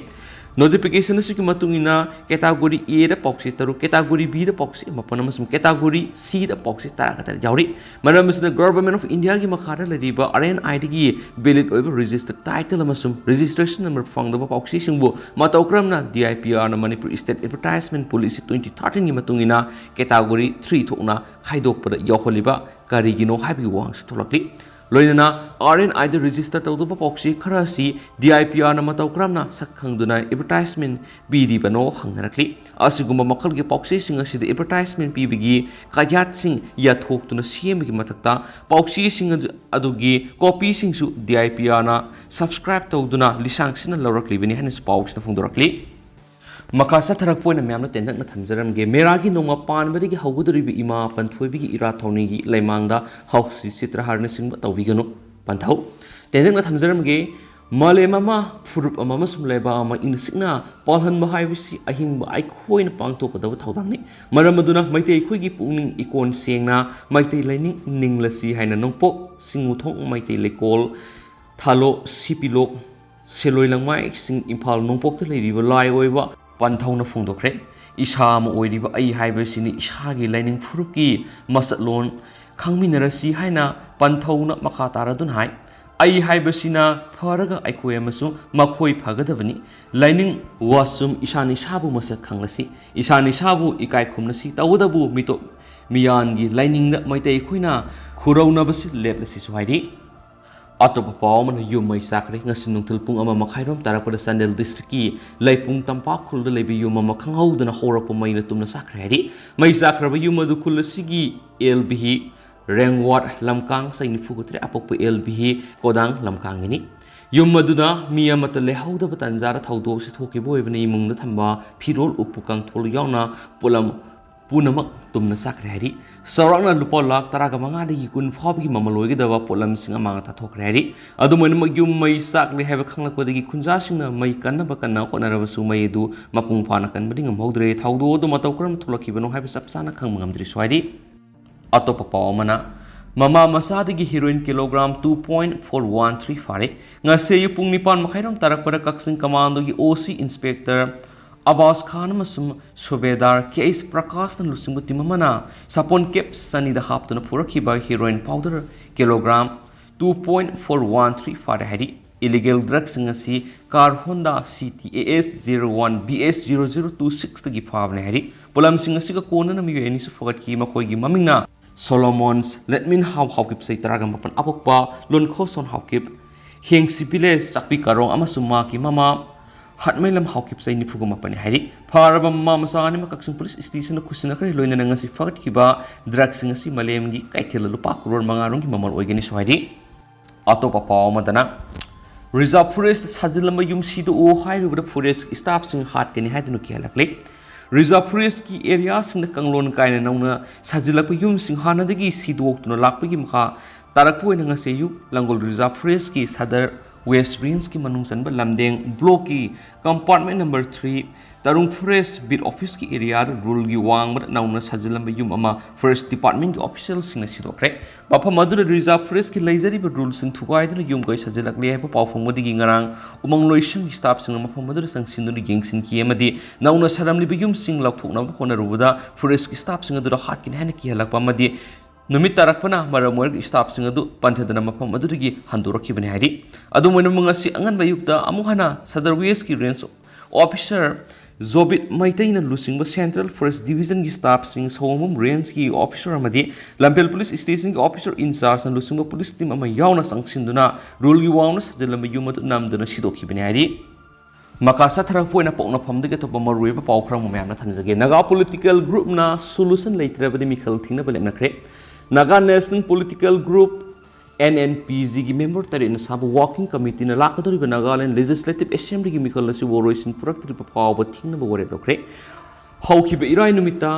Notification ꯑꯁꯤꯒꯤ ꯃꯇꯨꯡ ꯏꯟꯅ category A ꯗ ꯄꯥꯎꯆꯦ ꯇꯔꯨꯛ, category B ꯗ ꯄꯥꯎꯆꯦ ꯃꯥꯄꯟ ꯑꯃꯁꯨꯡ category C ꯗ ꯄꯥꯎꯆꯦ ꯇꯔꯥꯒ ꯇꯔꯦꯠ ꯌꯥꯎꯔꯤ꯫ ꯃꯔꯝ ꯑꯁꯤꯅ Government of India ꯒꯤ ꯃꯈꯥꯗ ꯂꯩꯔꯤꯕ R N I ꯗꯒꯤ valid ꯑꯣꯏꯕ register title ꯑꯃꯁꯨꯡ registration number ꯐꯪꯗꯕ ꯄꯥꯎꯆꯦꯁꯤꯡꯕꯨ ꯃꯇꯧ ꯀꯔꯝꯅ D I P R ꯅ Manipur State Advertisement Policy twenty thirteen ꯒꯤ ꯃꯇꯨꯡ ꯏꯟꯅ category three ꯊꯣꯛꯅ ꯈꯥꯏꯗꯣꯛꯄꯗ ꯌꯥꯎꯍꯜꯂꯤꯕ ꯀꯔꯤꯒꯤꯅꯣ ꯍꯥꯏꯕꯒꯤ ꯋꯥꯍꯪꯁꯨ ꯊꯣꯛꯂꯛꯂꯤ꯫ ꯂꯣꯏꯅꯅ R N I the register ꯇꯧꯗꯕ ꯄꯥꯎꯆꯦ ꯈꯔ ꯑꯁꯤ D I P R ꯅ ꯃꯇꯧ ꯀꯔꯝꯅ ꯁꯛ ꯈꯪꯗꯨꯅ advertisement ꯄꯤꯔꯤꯕꯅꯣ ꯍꯪꯅꯔꯛꯂꯤ꯫ ꯑꯁꯤꯒꯨꯝꯕ ꯃꯈꯜꯒꯤ ꯄꯥꯎꯆꯦꯁꯤꯡ ꯑꯁꯤꯗ advertisement ꯄꯤꯕꯒꯤ ꯀꯥꯌꯥꯠꯁꯤꯡ ꯌꯥꯊꯣꯛꯇꯨꯅ ꯁꯦꯝꯕꯒꯤ ꯃꯊꯛꯇ, ꯄꯥꯎꯆꯦꯁꯤꯡ ꯑꯗꯨ, ꯑꯗꯨꯒꯤ copy ꯁꯤꯡꯁꯨ D I P R ꯅ subscribe ꯇꯧꯗꯨꯅ ꯂꯤꯁꯥꯡ ꯁꯤꯠꯅ ꯂꯧꯔꯛꯂꯤꯕꯅꯤ ꯍꯥꯏꯅꯁꯨ ꯄꯥꯎꯁꯤꯗ ꯐꯣꯡꯗꯣꯔꯛꯂꯤ꯫ ꯃꯈꯥ ꯆꯠꯊꯔꯛꯄ ꯑꯣꯏꯅ ꯃꯌꯥꯝꯅ ꯇꯦꯟꯇꯛꯅ ꯊꯝꯖꯔꯝꯒꯦ꯫ ꯃꯦꯔꯥꯒꯤ ꯅꯣꯡꯃ ꯄꯥꯟꯕꯗꯒꯤ ꯍꯧꯒꯗꯧꯔꯤꯕ ꯏꯃꯥ ꯄꯟꯊꯣꯏꯕꯤꯒꯤ ꯏꯔꯥꯠ ꯊꯧꯅꯤꯒꯤ ꯂꯩꯃꯥꯡꯗ ꯍꯧꯁꯤ ꯆꯤꯇ꯭ꯔꯍꯥꯔꯅ ꯆꯤꯡꯕ ꯇꯧꯕꯤꯒꯅꯨ꯫ ꯄꯟꯊꯧ꯫ ꯇꯦꯟꯇꯛꯅ ꯊꯝꯖꯔꯝꯒꯦ꯫ ꯃꯥꯂꯦꯝ ꯑꯃ, ꯐꯨꯔꯨꯞ ꯑꯃ ꯑꯃꯁꯨꯡ ꯂꯩꯕꯥꯛ ꯑꯃ ꯏꯪꯅ ꯆꯤꯛꯅ ꯄꯥꯜꯍꯟꯕ ꯍꯥꯏꯕꯁꯤ ꯑꯍꯤꯡꯕ ꯑꯩꯈꯣꯏꯅ ꯄꯥꯡꯊꯣꯛꯀꯗꯕ ꯊꯧꯗꯥꯡꯅꯤ꯫ ꯃꯔꯝ ꯑꯗꯨꯅ ꯃꯩꯇꯩ ꯑꯩꯈꯣꯏꯒꯤ ꯄꯨꯛꯅꯤꯡ ꯏꯀꯣꯟ ꯁꯦꯡꯅ ꯃꯩꯇꯩ ꯂꯥꯏꯅꯤꯡ ꯅꯤꯡꯂꯁꯤ ꯍꯥꯏꯅ ꯅꯣꯡꯄꯣꯛ ꯁꯤꯡꯉꯨꯊꯣꯡ ꯃꯩꯇꯩ ꯂꯩꯀꯣꯜ, ꯊꯥꯂꯣ, ꯁꯤꯄꯤꯂꯣꯛ, ꯁꯦꯂꯣꯏ ꯂꯪꯃꯥꯏꯁꯤꯡ ꯏꯝꯐꯥꯜ ꯅꯣꯡꯄꯣꯛꯇ ꯂꯩꯔꯤꯕ ꯂꯥꯏ ꯑꯣꯏꯕ ꯄꯟꯊꯧꯅ ꯐꯣꯡꯗꯣꯛꯈ꯭ꯔꯦ꯫ ꯏꯁꯥ ꯑꯃ ꯑꯣꯏꯔꯤꯕ ꯑꯩ ꯍꯥꯏꯕꯁꯤꯅꯤ ꯏꯁꯥꯒꯤ ꯂꯥꯏꯅꯤꯡ ꯐꯨꯔꯨꯞꯀꯤ ꯃꯁꯛꯂꯣꯟ ꯈꯪꯃꯤꯟꯅꯔꯁꯤ ꯍꯥꯏꯅ ꯄꯟꯊꯧꯅ ꯃꯈꯥ ꯇꯥꯔꯗꯨꯅ ꯍꯥꯏ, "ꯑꯩ ꯍꯥꯏꯕꯁꯤꯅ ꯐꯔꯒ ꯑꯩꯈꯣꯏ ꯑꯃꯁꯨ ꯃꯈꯣꯏ ꯐꯒꯗꯕꯅꯤ꯫ ꯂꯥꯏꯅꯤꯡ ꯋꯥꯆꯨꯝ ꯏꯁꯥꯅ ꯏꯁꯥꯕꯨ ꯃꯁꯛ ꯈꯪꯂꯁꯤ, ꯏꯁꯥꯅ ꯏꯁꯥꯕꯨ ꯏꯀꯥꯏ ꯈꯨꯝꯅꯁꯤ, ꯇꯧꯕꯇꯕꯨ ꯃꯤꯇꯣꯞ ꯃꯤꯌꯥꯟꯒꯤ ꯂꯥꯏꯅꯤꯡꯗ ꯃꯩꯇꯩ ꯑꯩꯈꯣꯏꯅ ꯈꯨꯔꯧꯅꯕꯁꯤ ꯂꯦꯞꯂꯁꯤꯁꯨ" ꯍꯥꯏꯔꯤ꯫ ꯑꯇꯣꯞꯄ ꯄꯥꯎ ꯑꯃꯅ, ꯌꯨꯝ ꯃꯩ ꯆꯥꯛꯈ꯭ꯔꯦ꯫ ꯉꯁꯤ ꯅꯨꯡꯊꯤꯜ ꯄꯨꯡ ꯑꯃ ꯃꯈꯥꯏꯔꯣꯝ ꯇꯥꯔꯛꯄꯗ ꯆꯥꯟꯗꯦꯜ district ꯀꯤ ꯂꯩꯄꯨꯡ ꯇꯝꯄꯥꯛ ꯈꯨꯜꯗ ꯂꯩꯕ ꯌꯨꯝ ꯑꯃ ꯈꯪꯍꯧꯗꯅ ꯍꯧꯔꯛꯄ ꯃꯩꯅ ꯇꯨꯝꯅ ꯆꯥꯛꯈ꯭ꯔꯦ ꯍꯥꯏꯔꯤ꯫ ꯃꯩ ꯆꯥꯛꯈ꯭ꯔꯕ ꯌꯨꯝ ꯑꯗꯨ ꯈꯨꯜ ꯑꯁꯤꯒꯤ ꯑꯦꯜ ꯕꯤꯍꯤ ꯔꯦꯡꯋꯥꯠ ꯂꯝꯀꯥꯡ, ꯆꯍꯤ ꯅꯤꯐꯨꯒ ꯇꯔꯦꯠ, ꯑꯄꯣꯛꯄ ꯑꯦꯜ ꯕꯤꯍꯤ ꯀꯣꯗꯥꯡ ꯂꯝꯀꯥꯡꯒꯤꯅꯤ꯫ ꯌꯨꯝ ꯑꯗꯨꯗ ꯃꯤ ꯑꯃꯠꯇ ꯂꯩꯍꯧꯗꯕ ꯇꯥꯟꯖꯥꯗ ꯊꯧꯗꯣꯛ ꯑꯁꯤ ꯊꯣꯛꯈꯤꯕ ꯑꯣꯏꯕꯅ, ꯏꯃꯨꯡꯗ ꯊꯝꯕ ꯐꯤꯔꯣꯜ, ꯎꯄꯨ ꯀꯥꯡꯊꯣꯜ ꯌꯥꯎꯅ ꯄꯣꯠꯂꯝ ꯄꯨꯝꯅꯃꯛ ꯇꯨꯝꯅ ꯆꯥꯈ꯭ꯔꯦ ꯍꯥꯏꯔꯤ꯫ ꯆꯥꯎꯔꯥꯛꯅ ꯂꯨꯄꯥ ꯂꯥꯈ ꯇꯔꯥꯒ ꯃꯉꯥꯗꯒꯤ ꯀꯨꯟ ꯐꯥꯎꯕꯒꯤ ꯃꯃꯜ ꯑꯣꯏꯒꯗꯕ ꯄꯣꯠꯂꯝꯁꯤꯡ ꯑꯃꯥꯡ ꯑꯇꯥ ꯊꯣꯛꯈ꯭ꯔꯦ ꯍꯥꯏꯔꯤ꯫ ꯑꯗꯨꯝ ꯑꯣꯏꯅꯃꯛ, ꯌꯨꯝ ꯃꯩ ꯆꯥꯛꯂꯦ ꯍꯥꯏꯕ ꯈꯪꯂꯛꯄꯗꯒꯤ ꯈꯨꯟꯖꯥꯁꯤꯡꯅ ꯃꯩ ꯀꯟꯅꯕ ꯀꯟꯅ ꯍꯣꯠꯅꯔꯕꯁꯨ, ꯃꯩ ꯑꯗꯨ ꯃꯄꯨꯡ ꯐꯥꯅ ꯀꯟꯕꯗꯤ ꯉꯝꯍꯧꯗ꯭ꯔꯦ꯫ ꯊꯧꯗꯣꯛ ꯑꯗꯨ ꯃꯇꯧ ꯀꯔꯝꯅ ꯊꯣꯛꯂꯛꯈꯤꯕꯅꯣ ꯍꯥꯏꯕ ꯆꯞ ꯆꯥꯅ ꯈꯪꯕ ꯉꯝꯗ꯭ꯔꯤꯁꯨ ꯍꯥꯏꯔꯤ꯫ ꯑꯇꯣꯞꯄ ꯄꯥꯎ ꯑꯃꯅ, ꯃꯃꯥ ꯃꯆꯥꯗꯒꯤ heroin kilogram two point four one three ꯐꯥꯔꯦ꯫ ꯉꯁꯤ ꯑꯌꯨꯛ ꯄꯨꯡ ꯅꯤꯄꯥꯟ ꯃꯈꯥꯏꯔꯣꯝ ꯇꯥꯔꯛꯄꯗ ꯀꯛꯆꯤꯡ ꯀꯃꯥꯟꯗꯣꯒꯤ OC Inspector ꯑꯕꯥꯁ ꯈꯥꯟ ꯑꯃꯁꯨꯡ ꯁꯨꯕꯦꯗꯥꯔ K H ꯄ꯭ꯔꯀꯥꯁꯅ ꯂꯨꯆꯤꯡꯕ team ꯑꯃꯅ ꯁꯥꯄꯣꯟ case ꯆꯅꯤꯗ ꯍꯥꯞꯇꯨꯅ ꯄꯨꯔꯛꯈꯤꯕ heroin powder kilogram two point four one three ꯐꯥꯔꯦ ꯍꯥꯏꯔꯤ꯫ Illegal drugꯁꯤꯡ ꯑꯁꯤ car Honda C T A S zero one B S zero zero two sixꯇꯒꯤ ꯐꯥꯕꯅꯦ ꯍꯥꯏꯔꯤ꯫ ꯄꯣꯠꯂꯝꯁꯤꯡ ꯑꯁꯤꯒ ꯀꯣꯟꯅꯅ ꯃꯤꯑꯣꯏ ꯑꯅꯤꯁꯨ ꯐꯒꯠꯈꯤ꯫ ꯃꯈꯣꯏꯒꯤ ꯃꯃꯤꯡꯅ ꯁꯣꯂꯣꯃꯣꯟꯁ ꯂꯦꯠꯃꯤꯟ ꯍꯥꯎ ꯍꯥꯎꯀꯤꯞ, ꯆꯍꯤ ꯇꯔꯥꯒ ꯃꯥꯄꯟ, ꯑꯄꯣꯛꯄ ꯂꯣꯟꯈꯣꯁꯣꯟ ꯍꯥꯎꯀꯤꯞ, ꯍꯦꯡꯁꯤ village, ꯆꯥꯛꯄꯤ ꯀꯥꯔꯣꯡ, ꯑꯃꯁꯨꯡ ꯃꯍꯥꯛꯀꯤ ꯃꯃꯥ ꯍꯠꯃꯩꯂꯝ ꯍꯥꯎꯀꯤꯞ, ꯆꯍꯤ ꯅꯤꯐꯨꯒ ꯃꯥꯄꯟꯅꯤ ꯍꯥꯏꯔꯤ꯫ ꯐꯥꯔꯕ ꯃꯃꯥ ꯃꯆꯥ ꯑꯅꯤꯃꯛ ꯀꯛꯆꯤꯡ police stationꯗ ꯈꯨꯠꯁꯤꯟꯅꯈ꯭ꯔꯦ꯫ ꯂꯣꯏꯅꯅ ꯉꯁꯤ ꯐꯒꯠꯈꯤꯕ drugꯁꯤꯡ ꯑꯁꯤ ꯃꯥꯂꯦꯝꯒꯤ ꯀꯩꯊꯦꯜꯗ ꯂꯨꯄꯥ ꯀ꯭ꯔꯣꯔ ꯃꯉꯥ ꯔꯣꯝꯒꯤ ꯃꯃꯜ ꯑꯣꯏꯒꯅꯤꯁꯨ ꯍꯥꯏꯔꯤ꯫ ꯑꯇꯣꯞꯄ ꯄꯥꯎ ꯑꯃꯗꯅ, reserve forest ꯁꯥꯖꯤꯜꯂꯝꯕ ꯌꯨꯝ ꯁꯤꯗꯣꯛꯑꯣ ꯍꯥꯏꯔꯨꯕꯗ forest staffꯁꯤꯡ ꯍꯥꯠꯀꯅꯤ ꯍꯥꯏꯗꯨꯅ ꯀꯤꯍꯜꯂꯛꯂꯤ꯫ Reserve forestꯀꯤ areaꯁꯤꯡꯗ ꯀꯥꯡꯂꯣꯟ ꯀꯥꯏꯅ ꯅꯧꯅ ꯁꯥꯖꯤꯜꯂꯛꯄ ꯌꯨꯝꯁꯤꯡ ꯍꯥꯟꯅꯗꯒꯤ ꯁꯤꯗꯣꯛꯇꯨꯅ ꯂꯥꯛꯄꯒꯤ ꯃꯈꯥ ꯇꯥꯔꯛꯄ ꯑꯣꯏꯅ ꯉꯁꯤ ꯑꯌꯨꯛ ꯂꯥꯡꯒꯣꯜ reserve forestꯀꯤ ꯁꯗꯔ west rangeꯀꯤ ꯃꯅꯨꯡ ꯆꯟꯕ ꯂꯝꯗꯦꯡ blockꯀꯤ compartment number three ꯇꯔꯨꯡ forest beat officeꯀꯤ areaꯗ ruleꯒꯤ ꯋꯥꯡꯃꯗ ꯅꯧꯅ ꯁꯥꯖꯤꯜꯂꯝꯕ ꯌꯨꯝ ꯑꯃ forest departmentꯀꯤ officialꯁꯤꯡꯅ ꯁꯤꯗꯣꯛꯈ꯭ꯔꯦ꯫ ꯃꯐꯝ ꯑꯗꯨꯗ reserve forestꯀꯤ ꯂꯩꯖꯔꯤꯕ ruleꯁꯤꯡ ꯊꯨꯒꯥꯏꯗꯨꯅ ꯌꯨꯝ ꯀꯩ ꯁꯥꯖꯤꯜꯂꯛꯂꯦ ꯍꯥꯏꯕ ꯄꯥꯎ ꯐꯪꯕꯗꯒꯤ ꯉꯔꯥꯡ ꯎꯃꯪ ꯂꯣꯏꯁꯪꯒꯤ staffꯁꯤꯡꯅ ꯃꯐꯝ ꯑꯗꯨꯗ ꯆꯪꯁꯤꯟꯗꯨꯅ ꯌꯦꯡꯁꯤꯟꯈꯤ ꯑꯃꯗꯤ ꯅꯧꯅ ꯁꯥꯔꯝꯂꯤꯕ ꯌꯨꯝꯁꯤꯡ ꯂꯧꯊꯣꯛꯅꯕ ꯍꯣꯠꯅꯔꯨꯕꯗ forestꯀꯤ staffꯁꯤꯡ ꯑꯗꯨꯗ ꯍꯥꯠꯀꯅꯤ ꯍꯥꯏꯅ ꯀꯤꯍꯜꯂꯛꯄ ꯑꯃꯗꯤ ꯅꯨꯃꯤꯠ ꯇꯥꯔꯛꯄꯅ ꯃꯔꯝ ꯑꯣꯏꯔꯒ staffꯁꯤꯡ ꯑꯗꯨ ꯄꯟꯊꯗꯅ ꯃꯐꯝ ꯑꯗꯨꯗꯒꯤ ꯍꯟꯗꯣꯔꯛꯈꯤꯕꯅꯤ ꯍꯥꯏꯔꯤ꯫ ꯑꯗꯨꯝ ꯑꯣꯏꯅꯃꯛ, ꯉꯁꯤ ꯑꯉꯟꯕ ꯑꯌꯨꯛꯇ ꯑꯃꯨꯛ ꯍꯟꯅ ꯁꯗꯔ westꯀꯤ range officer ꯖꯣꯕꯤꯠ ꯃꯩꯇꯩꯅ ꯂꯨꯆꯤꯡꯕ Central Forest Divisionꯒꯤ staffꯁꯤꯡ, ꯁꯑꯣꯝꯕꯨꯡ rangeꯀꯤ officer ꯑꯃꯗꯤ ꯂꯝꯐꯦꯜ police stationꯒꯤ officer in chargeꯅ ꯂꯨꯆꯤꯡꯕ police team ꯑꯃ ꯌꯥꯎꯅ ꯆꯪꯁꯤꯟꯗꯨꯅ ruleꯒꯤ ꯋꯥꯡꯃꯗ ꯁꯥꯖꯤꯜꯂꯝꯕ ꯌꯨꯝ ꯑꯗꯨ ꯅꯝꯗꯨꯅ ꯁꯤꯗꯣꯛꯈꯤꯕꯅꯤ ꯍꯥꯏꯔꯤ꯫ ꯃꯈꯥ ꯆꯠꯊꯔꯛꯄ ꯑꯣꯏꯅ ꯄꯣꯛꯅꯐꯝꯗꯒꯤ ꯑꯇꯣꯞꯄ ꯃꯔꯨꯑꯣꯏꯕ ꯄꯥꯎ ꯈꯔ ꯑꯃꯨꯛ ꯃꯌꯥꯝꯅ ꯊꯝꯖꯒꯦ꯫ ꯅꯥꯒꯥ political groupꯅ solution ꯂꯩꯇ꯭ꯔꯕꯗꯤ ꯃꯤꯈꯜ ꯊꯤꯡꯅꯕ ꯂꯦꯞꯅꯈ꯭ꯔꯦ꯫ Naga National Political Group N N P ꯖꯤꯒꯤ ꯃꯦꯝꯕꯔ ꯇꯔꯦꯠꯅ ꯁꯥꯕ ꯋꯥꯔꯀꯤꯡ ꯀꯃꯤꯇꯤꯅ ꯂꯥꯛꯀꯗꯧꯔꯤꯕ ꯅꯥꯒꯥꯂꯦꯟ ꯂꯦꯖꯤꯁꯂꯦꯇꯤꯚ ꯑꯦꯁꯦꯝꯕ꯭ꯂꯤꯒꯤ ꯃꯤꯈꯜ ꯑꯁꯤ ꯋꯥꯔꯣꯏꯁꯤꯟ ꯄꯨꯔꯛꯇ꯭ꯔꯤꯕ ꯐꯥꯎꯕ ꯊꯤꯡꯅꯕ ꯋꯥꯔꯦꯞ ꯂꯧꯈ꯭ꯔꯦ꯫ ꯍꯧꯈꯤꯕ ꯏꯔꯥꯏ ꯅꯨꯃꯤꯠꯇ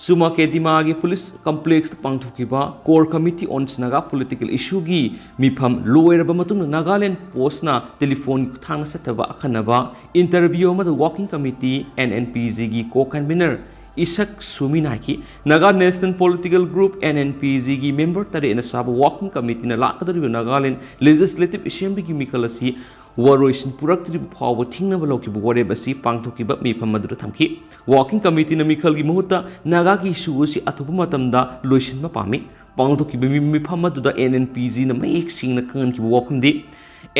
ꯁꯨꯃꯥꯀꯦꯗꯤꯃꯥꯒꯤ ꯄꯨꯂꯤꯁ ꯀꯝꯄ꯭ꯂꯦꯛꯁꯇ ꯄꯥꯡꯊꯣꯛꯈꯤꯕ Core Committee on Naga Political Issueꯒꯤ ꯃꯤꯐꯝ ꯂꯣꯏꯔꯕ ꯃꯇꯨꯡꯗ ꯅꯥꯒꯥꯂꯦꯟ ꯄꯣꯁꯅ ꯇꯦꯂꯤꯐꯣꯟ ꯈꯨꯠꯊꯥꯡꯗ ꯆꯠꯊꯕ ꯑꯈꯟꯅꯕ ꯏꯟꯇꯔꯚ꯭ꯌꯨ ꯑꯃꯗ working committee N N P ꯖꯤꯒꯤ ꯀꯣ ꯀꯟꯚꯤꯅꯔ ꯏꯁꯛ ꯁꯨꯃꯤꯅ ꯍꯥꯏꯈꯤ, Naga national political group N N P ꯖꯤꯒꯤ ꯃꯦꯝꯕꯔ ꯇꯔꯦꯠꯅ ꯁꯥꯕ ꯋꯥꯔꯀꯤꯡ ꯀꯃꯤꯇꯤꯅ ꯂꯥꯛꯀꯗꯧꯔꯤꯕ ꯅꯥꯒꯥꯂꯦꯟ ꯂꯦꯖꯤꯁꯂꯦꯇꯤꯚ ꯑꯦꯁꯦꯝꯕ꯭ꯂꯤꯒꯤ ꯃꯤꯈꯜ ꯑꯁꯤ ꯋꯥꯔꯣꯏꯁꯤꯟ ꯄꯨꯔꯛꯇ꯭ꯔꯤꯕ ꯐꯥꯎꯕ ꯊꯤꯡꯅꯕ ꯂꯧꯈꯤꯕ ꯋꯥꯔꯦꯞ ꯑꯁꯤ ꯄꯥꯡꯊꯣꯛꯈꯤꯕ ꯃꯤꯐꯝ ꯑꯗꯨꯗ ꯊꯝꯈꯤ꯫ ꯋꯥꯔꯀꯤꯡ ꯀꯃꯤꯇꯤꯅ ꯃꯤꯈꯜꯒꯤ ꯃꯍꯨꯠꯇ ꯅꯥꯒꯥꯒꯤ ꯏꯁꯨ ꯑꯁꯤ ꯑꯊꯨꯕ ꯃꯇꯝꯗ ꯂꯣꯏꯁꯤꯟꯕ ꯄꯥꯝꯃꯤ꯫ ꯄꯥꯡꯊꯣꯛꯈꯤꯕ ꯃꯤ-, ꯃꯤꯐꯝ ꯑꯗꯨꯗ ꯑꯦꯟ ꯑꯦꯟ ꯄꯤ ꯖꯤꯅ ꯃꯌꯦꯛ ꯁꯦꯡꯅ ꯈꯪꯍꯟꯈꯤꯕ ꯋꯥꯐꯝꯗꯤ,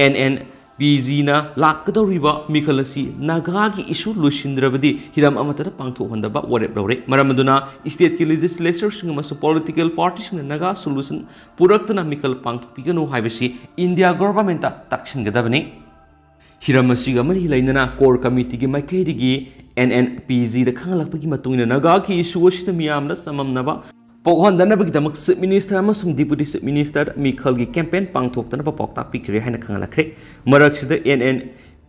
ꯑꯦꯟ ꯑꯦꯟ ꯄꯤ ꯖꯤꯅ ꯂꯥꯛꯀꯗꯧꯔꯤꯕ ꯃꯤꯈꯜ ꯑꯁꯤ ꯅꯥꯒꯥꯒꯤ ꯏꯁꯨ ꯂꯣꯏꯁꯤꯟꯗ꯭ꯔꯕꯗꯤ ꯍꯤꯔꯝ ꯑꯃꯠꯇꯗ ꯄꯥꯡꯊꯣꯛꯍꯟꯗꯕ ꯋꯥꯔꯦꯞ ꯂꯧꯔꯦ꯫ ꯃꯔꯝ ꯑꯗꯨꯅ ꯁ꯭ꯇꯦꯠꯀꯤ ꯂꯦꯖꯤꯁꯂꯦꯆꯔꯁꯤꯡ ꯑꯃꯁꯨꯡ ꯄꯣꯂꯤꯇꯤꯀꯦꯜ ꯄꯥꯔꯇꯤꯁꯤꯡꯅ ꯅꯥꯒꯥ ꯁꯣꯂꯨꯁꯟ ꯄꯨꯔꯛꯇꯨꯅ ꯃꯤꯈꯜ ꯄꯥꯡꯊꯣꯛꯄꯤꯒꯅꯨ ꯍꯥꯏꯕꯁꯤ ꯏꯟꯗꯤꯌꯥ ꯒꯣꯚꯔꯟꯃꯦꯟꯠꯇ ꯇꯥꯛꯁꯤꯟꯒꯗꯕꯅꯤ꯫ ꯍꯤꯔꯝ ꯑꯁꯤꯒ ꯃꯔꯤ ꯂꯩꯅꯅ ꯀꯣꯔ ꯀꯃꯤꯇꯤꯒꯤ ꯃꯥꯏꯀꯩꯗꯒꯤ ꯑꯦꯟ ꯑꯦꯟ ꯄꯤ ꯖꯤꯗ ꯈꯪꯍꯜꯂꯛꯄꯒꯤ ꯃꯇꯨꯡ ꯏꯟꯅ ꯅꯥꯒꯥꯒꯤ ꯏꯁꯨ ꯑꯁꯤꯗ ꯃꯤꯌꯥꯝꯗ ꯆꯃꯝꯅꯕ ꯄꯣꯛꯍꯟꯗꯅꯕꯒꯤꯗꯃꯛ ꯆꯤꯐ ꯃꯤꯅꯤꯁꯇꯔ ꯑꯃꯁꯨꯡ ꯗꯤꯄꯨꯇꯤ ꯆꯤꯐ ꯃꯤꯅꯤꯁꯇꯔ ꯃꯤꯈꯜꯒꯤ ꯀꯦꯝꯄꯦꯟ ꯄꯥꯡꯊꯣꯛꯇꯅꯕ ꯄꯥꯎꯇꯥꯛ ꯄꯤꯈ꯭ꯔꯦ ꯍꯥꯏꯅ ꯈꯪꯍꯜꯂꯛꯈ꯭ꯔꯦ꯫ ꯃꯔꯛꯁꯤꯗ ꯑꯦꯟ ꯑꯦꯟ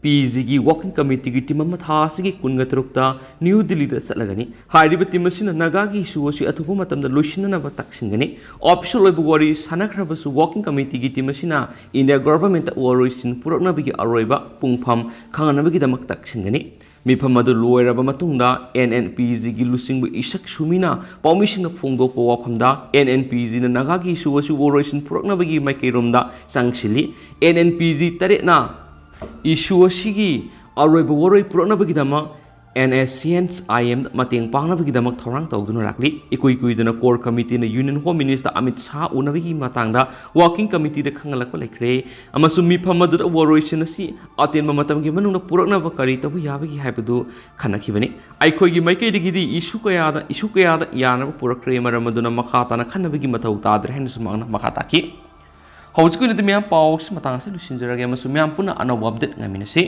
ꯄꯤ ꯖꯤꯒꯤ ꯋꯥꯔꯀꯤꯡ ꯀꯃꯤꯇꯤꯒꯤ ꯇꯤꯝ ꯑꯃ ꯊꯥ ꯑꯁꯤꯒꯤ ꯀꯨꯟꯒ ꯇꯔꯨꯛꯇ ꯅ꯭ꯌꯨ ꯗꯤꯜꯂꯤꯗ ꯆꯠꯂꯒꯅꯤ꯫ ꯍꯥꯏꯔꯤꯕ ꯇꯤꯝ ꯑꯁꯤꯅ ꯅꯥꯒꯥꯒꯤ ꯏꯁꯨ ꯑꯁꯤ ꯑꯊꯨꯕ ꯃꯇꯝꯗ ꯂꯣꯏꯁꯤꯟꯅꯅꯕ ꯇꯛꯁꯤꯟꯒꯅꯤ꯫ ꯑꯣꯐꯤꯁꯤꯌꯦꯜ ꯑꯣꯏꯕ ꯋꯥꯔꯤ ꯁꯥꯟꯅꯈ꯭ꯔꯕꯁꯨ ꯋꯥꯔꯀꯤꯡ ꯀꯃꯤꯇꯤꯒꯤ ꯇꯤꯝ ꯑꯁꯤꯅ ꯏꯟꯗꯤꯌꯥ ꯒꯣꯚꯔꯟꯃꯦꯟꯠꯇ ꯋꯥꯔꯣꯏꯁꯤꯟ ꯄꯨꯔꯛꯅꯕꯒꯤ ꯑꯔꯣꯏꯕ ꯄꯨꯡꯐꯝ ꯈꯪꯍꯟꯅꯕꯒꯤꯗꯃꯛ ꯇꯛꯁꯤꯟꯒꯅꯤ꯫ ꯃꯤꯐꯝ ꯑꯗꯨ ꯂꯣꯏꯔꯕ ꯃꯇꯨꯡꯗ ꯑꯦꯟ ꯑꯦꯟ ꯄꯤ ꯖꯤꯒꯤ ꯂꯨꯆꯤꯡꯕ ꯏꯁꯛ ꯁꯨꯃꯤꯅ ꯄꯥꯎꯃꯤꯁꯤꯡꯅ ꯐꯣꯡꯗꯣꯛꯄ ꯋꯥꯐꯝꯗ ꯑꯦꯟ ꯑꯦꯟ ꯄꯤ ꯖꯤꯅ ꯅꯥꯒꯥꯒꯤ ꯏꯁꯨ ꯑꯁꯤ ꯋꯥꯔꯣꯏꯁꯤꯟ ꯄꯨꯔꯛꯅꯕꯒꯤ ꯃꯥꯏꯀꯩꯔꯣꯝꯗ ꯆꯪꯁꯤꯜꯂꯤ꯫ ꯑꯦꯟ ꯑꯦꯟ ꯄꯤ ꯖꯤ ꯇꯔꯦꯠꯅ ꯏꯁꯨ ꯑꯁꯤꯒꯤ ꯑꯔꯣꯏꯕ ꯋꯥꯔꯣꯏ ꯄꯨꯔꯛꯅꯕꯒꯤꯗꯃꯛ ꯑꯦꯟ ꯑꯦꯁ ꯁꯤ ꯑꯦꯟ ꯑꯥꯏ ꯑꯦꯝꯗ ꯃꯇꯦꯡ ꯄꯥꯡꯅꯕꯒꯤꯗꯃꯛ ꯊꯧꯔꯥꯡ ꯇꯧꯗꯨꯅ ꯂꯥꯛꯂꯤ꯫ ꯏꯀꯨꯏ ꯀꯨꯏꯗꯅ ꯀꯣꯔ ꯀꯃꯤꯇꯤꯅ union home minister Amit Shah ꯎꯅꯕꯒꯤ ꯃꯇꯥꯡꯗ ꯋꯥꯔꯀꯤꯡ ꯀꯃꯤꯇꯤꯗ ꯈꯪꯍꯜꯂꯛꯄ ꯂꯩꯈ꯭ꯔꯦ ꯑꯃꯁꯨꯡ ꯃꯤꯐꯝ ꯑꯗꯨꯗ ꯋꯥꯔꯣꯏꯁꯤꯟ ꯑꯁꯤ ꯑꯇꯦꯟꯕ ꯃꯇꯝꯒꯤ ꯃꯅꯨꯡꯗ ꯄꯨꯔꯛꯅꯕ ꯀꯔꯤ ꯇꯧꯕ ꯌꯥꯕꯒꯦ ꯍꯥꯏꯕꯗꯨ ꯈꯟꯅꯈꯤꯕꯅꯤ꯫ ꯑꯩꯈꯣꯏꯒꯤ ꯃꯥꯏꯀꯩꯗꯒꯤꯗꯤ ꯏꯁꯨ ꯀꯌꯥꯗ, ꯏꯁꯨ ꯀꯌꯥꯗ ꯌꯥꯅꯕ ꯄꯨꯔꯛꯈ꯭ꯔꯦ, ꯃꯔꯝ ꯑꯗꯨꯅ ꯃꯈꯥ ꯇꯥꯅ ꯈꯟꯅꯕꯒꯤ ꯃꯊꯧ ꯇꯥꯗ꯭ꯔꯦ ꯍꯥꯏꯅꯁꯨ ꯃꯍꯥꯛꯅ ꯃꯈꯥ ꯇꯥꯈꯤ꯫ ꯍꯧꯖꯤꯛꯀꯤ ꯑꯣꯏꯅꯗꯤ ꯃꯌꯥꯝ ꯄꯥꯎꯁꯤ ꯃꯇꯥꯡ ꯑꯁꯤꯗ ꯂꯣꯏꯁꯤꯟꯖꯔꯒꯦ ꯑꯃꯁꯨꯡ ꯃꯌꯥꯝ ꯄꯨꯟꯅ ꯑꯅꯧꯕ ꯑꯞꯗꯦꯠ ꯉꯥꯏꯃꯤꯟꯅꯁꯤ꯫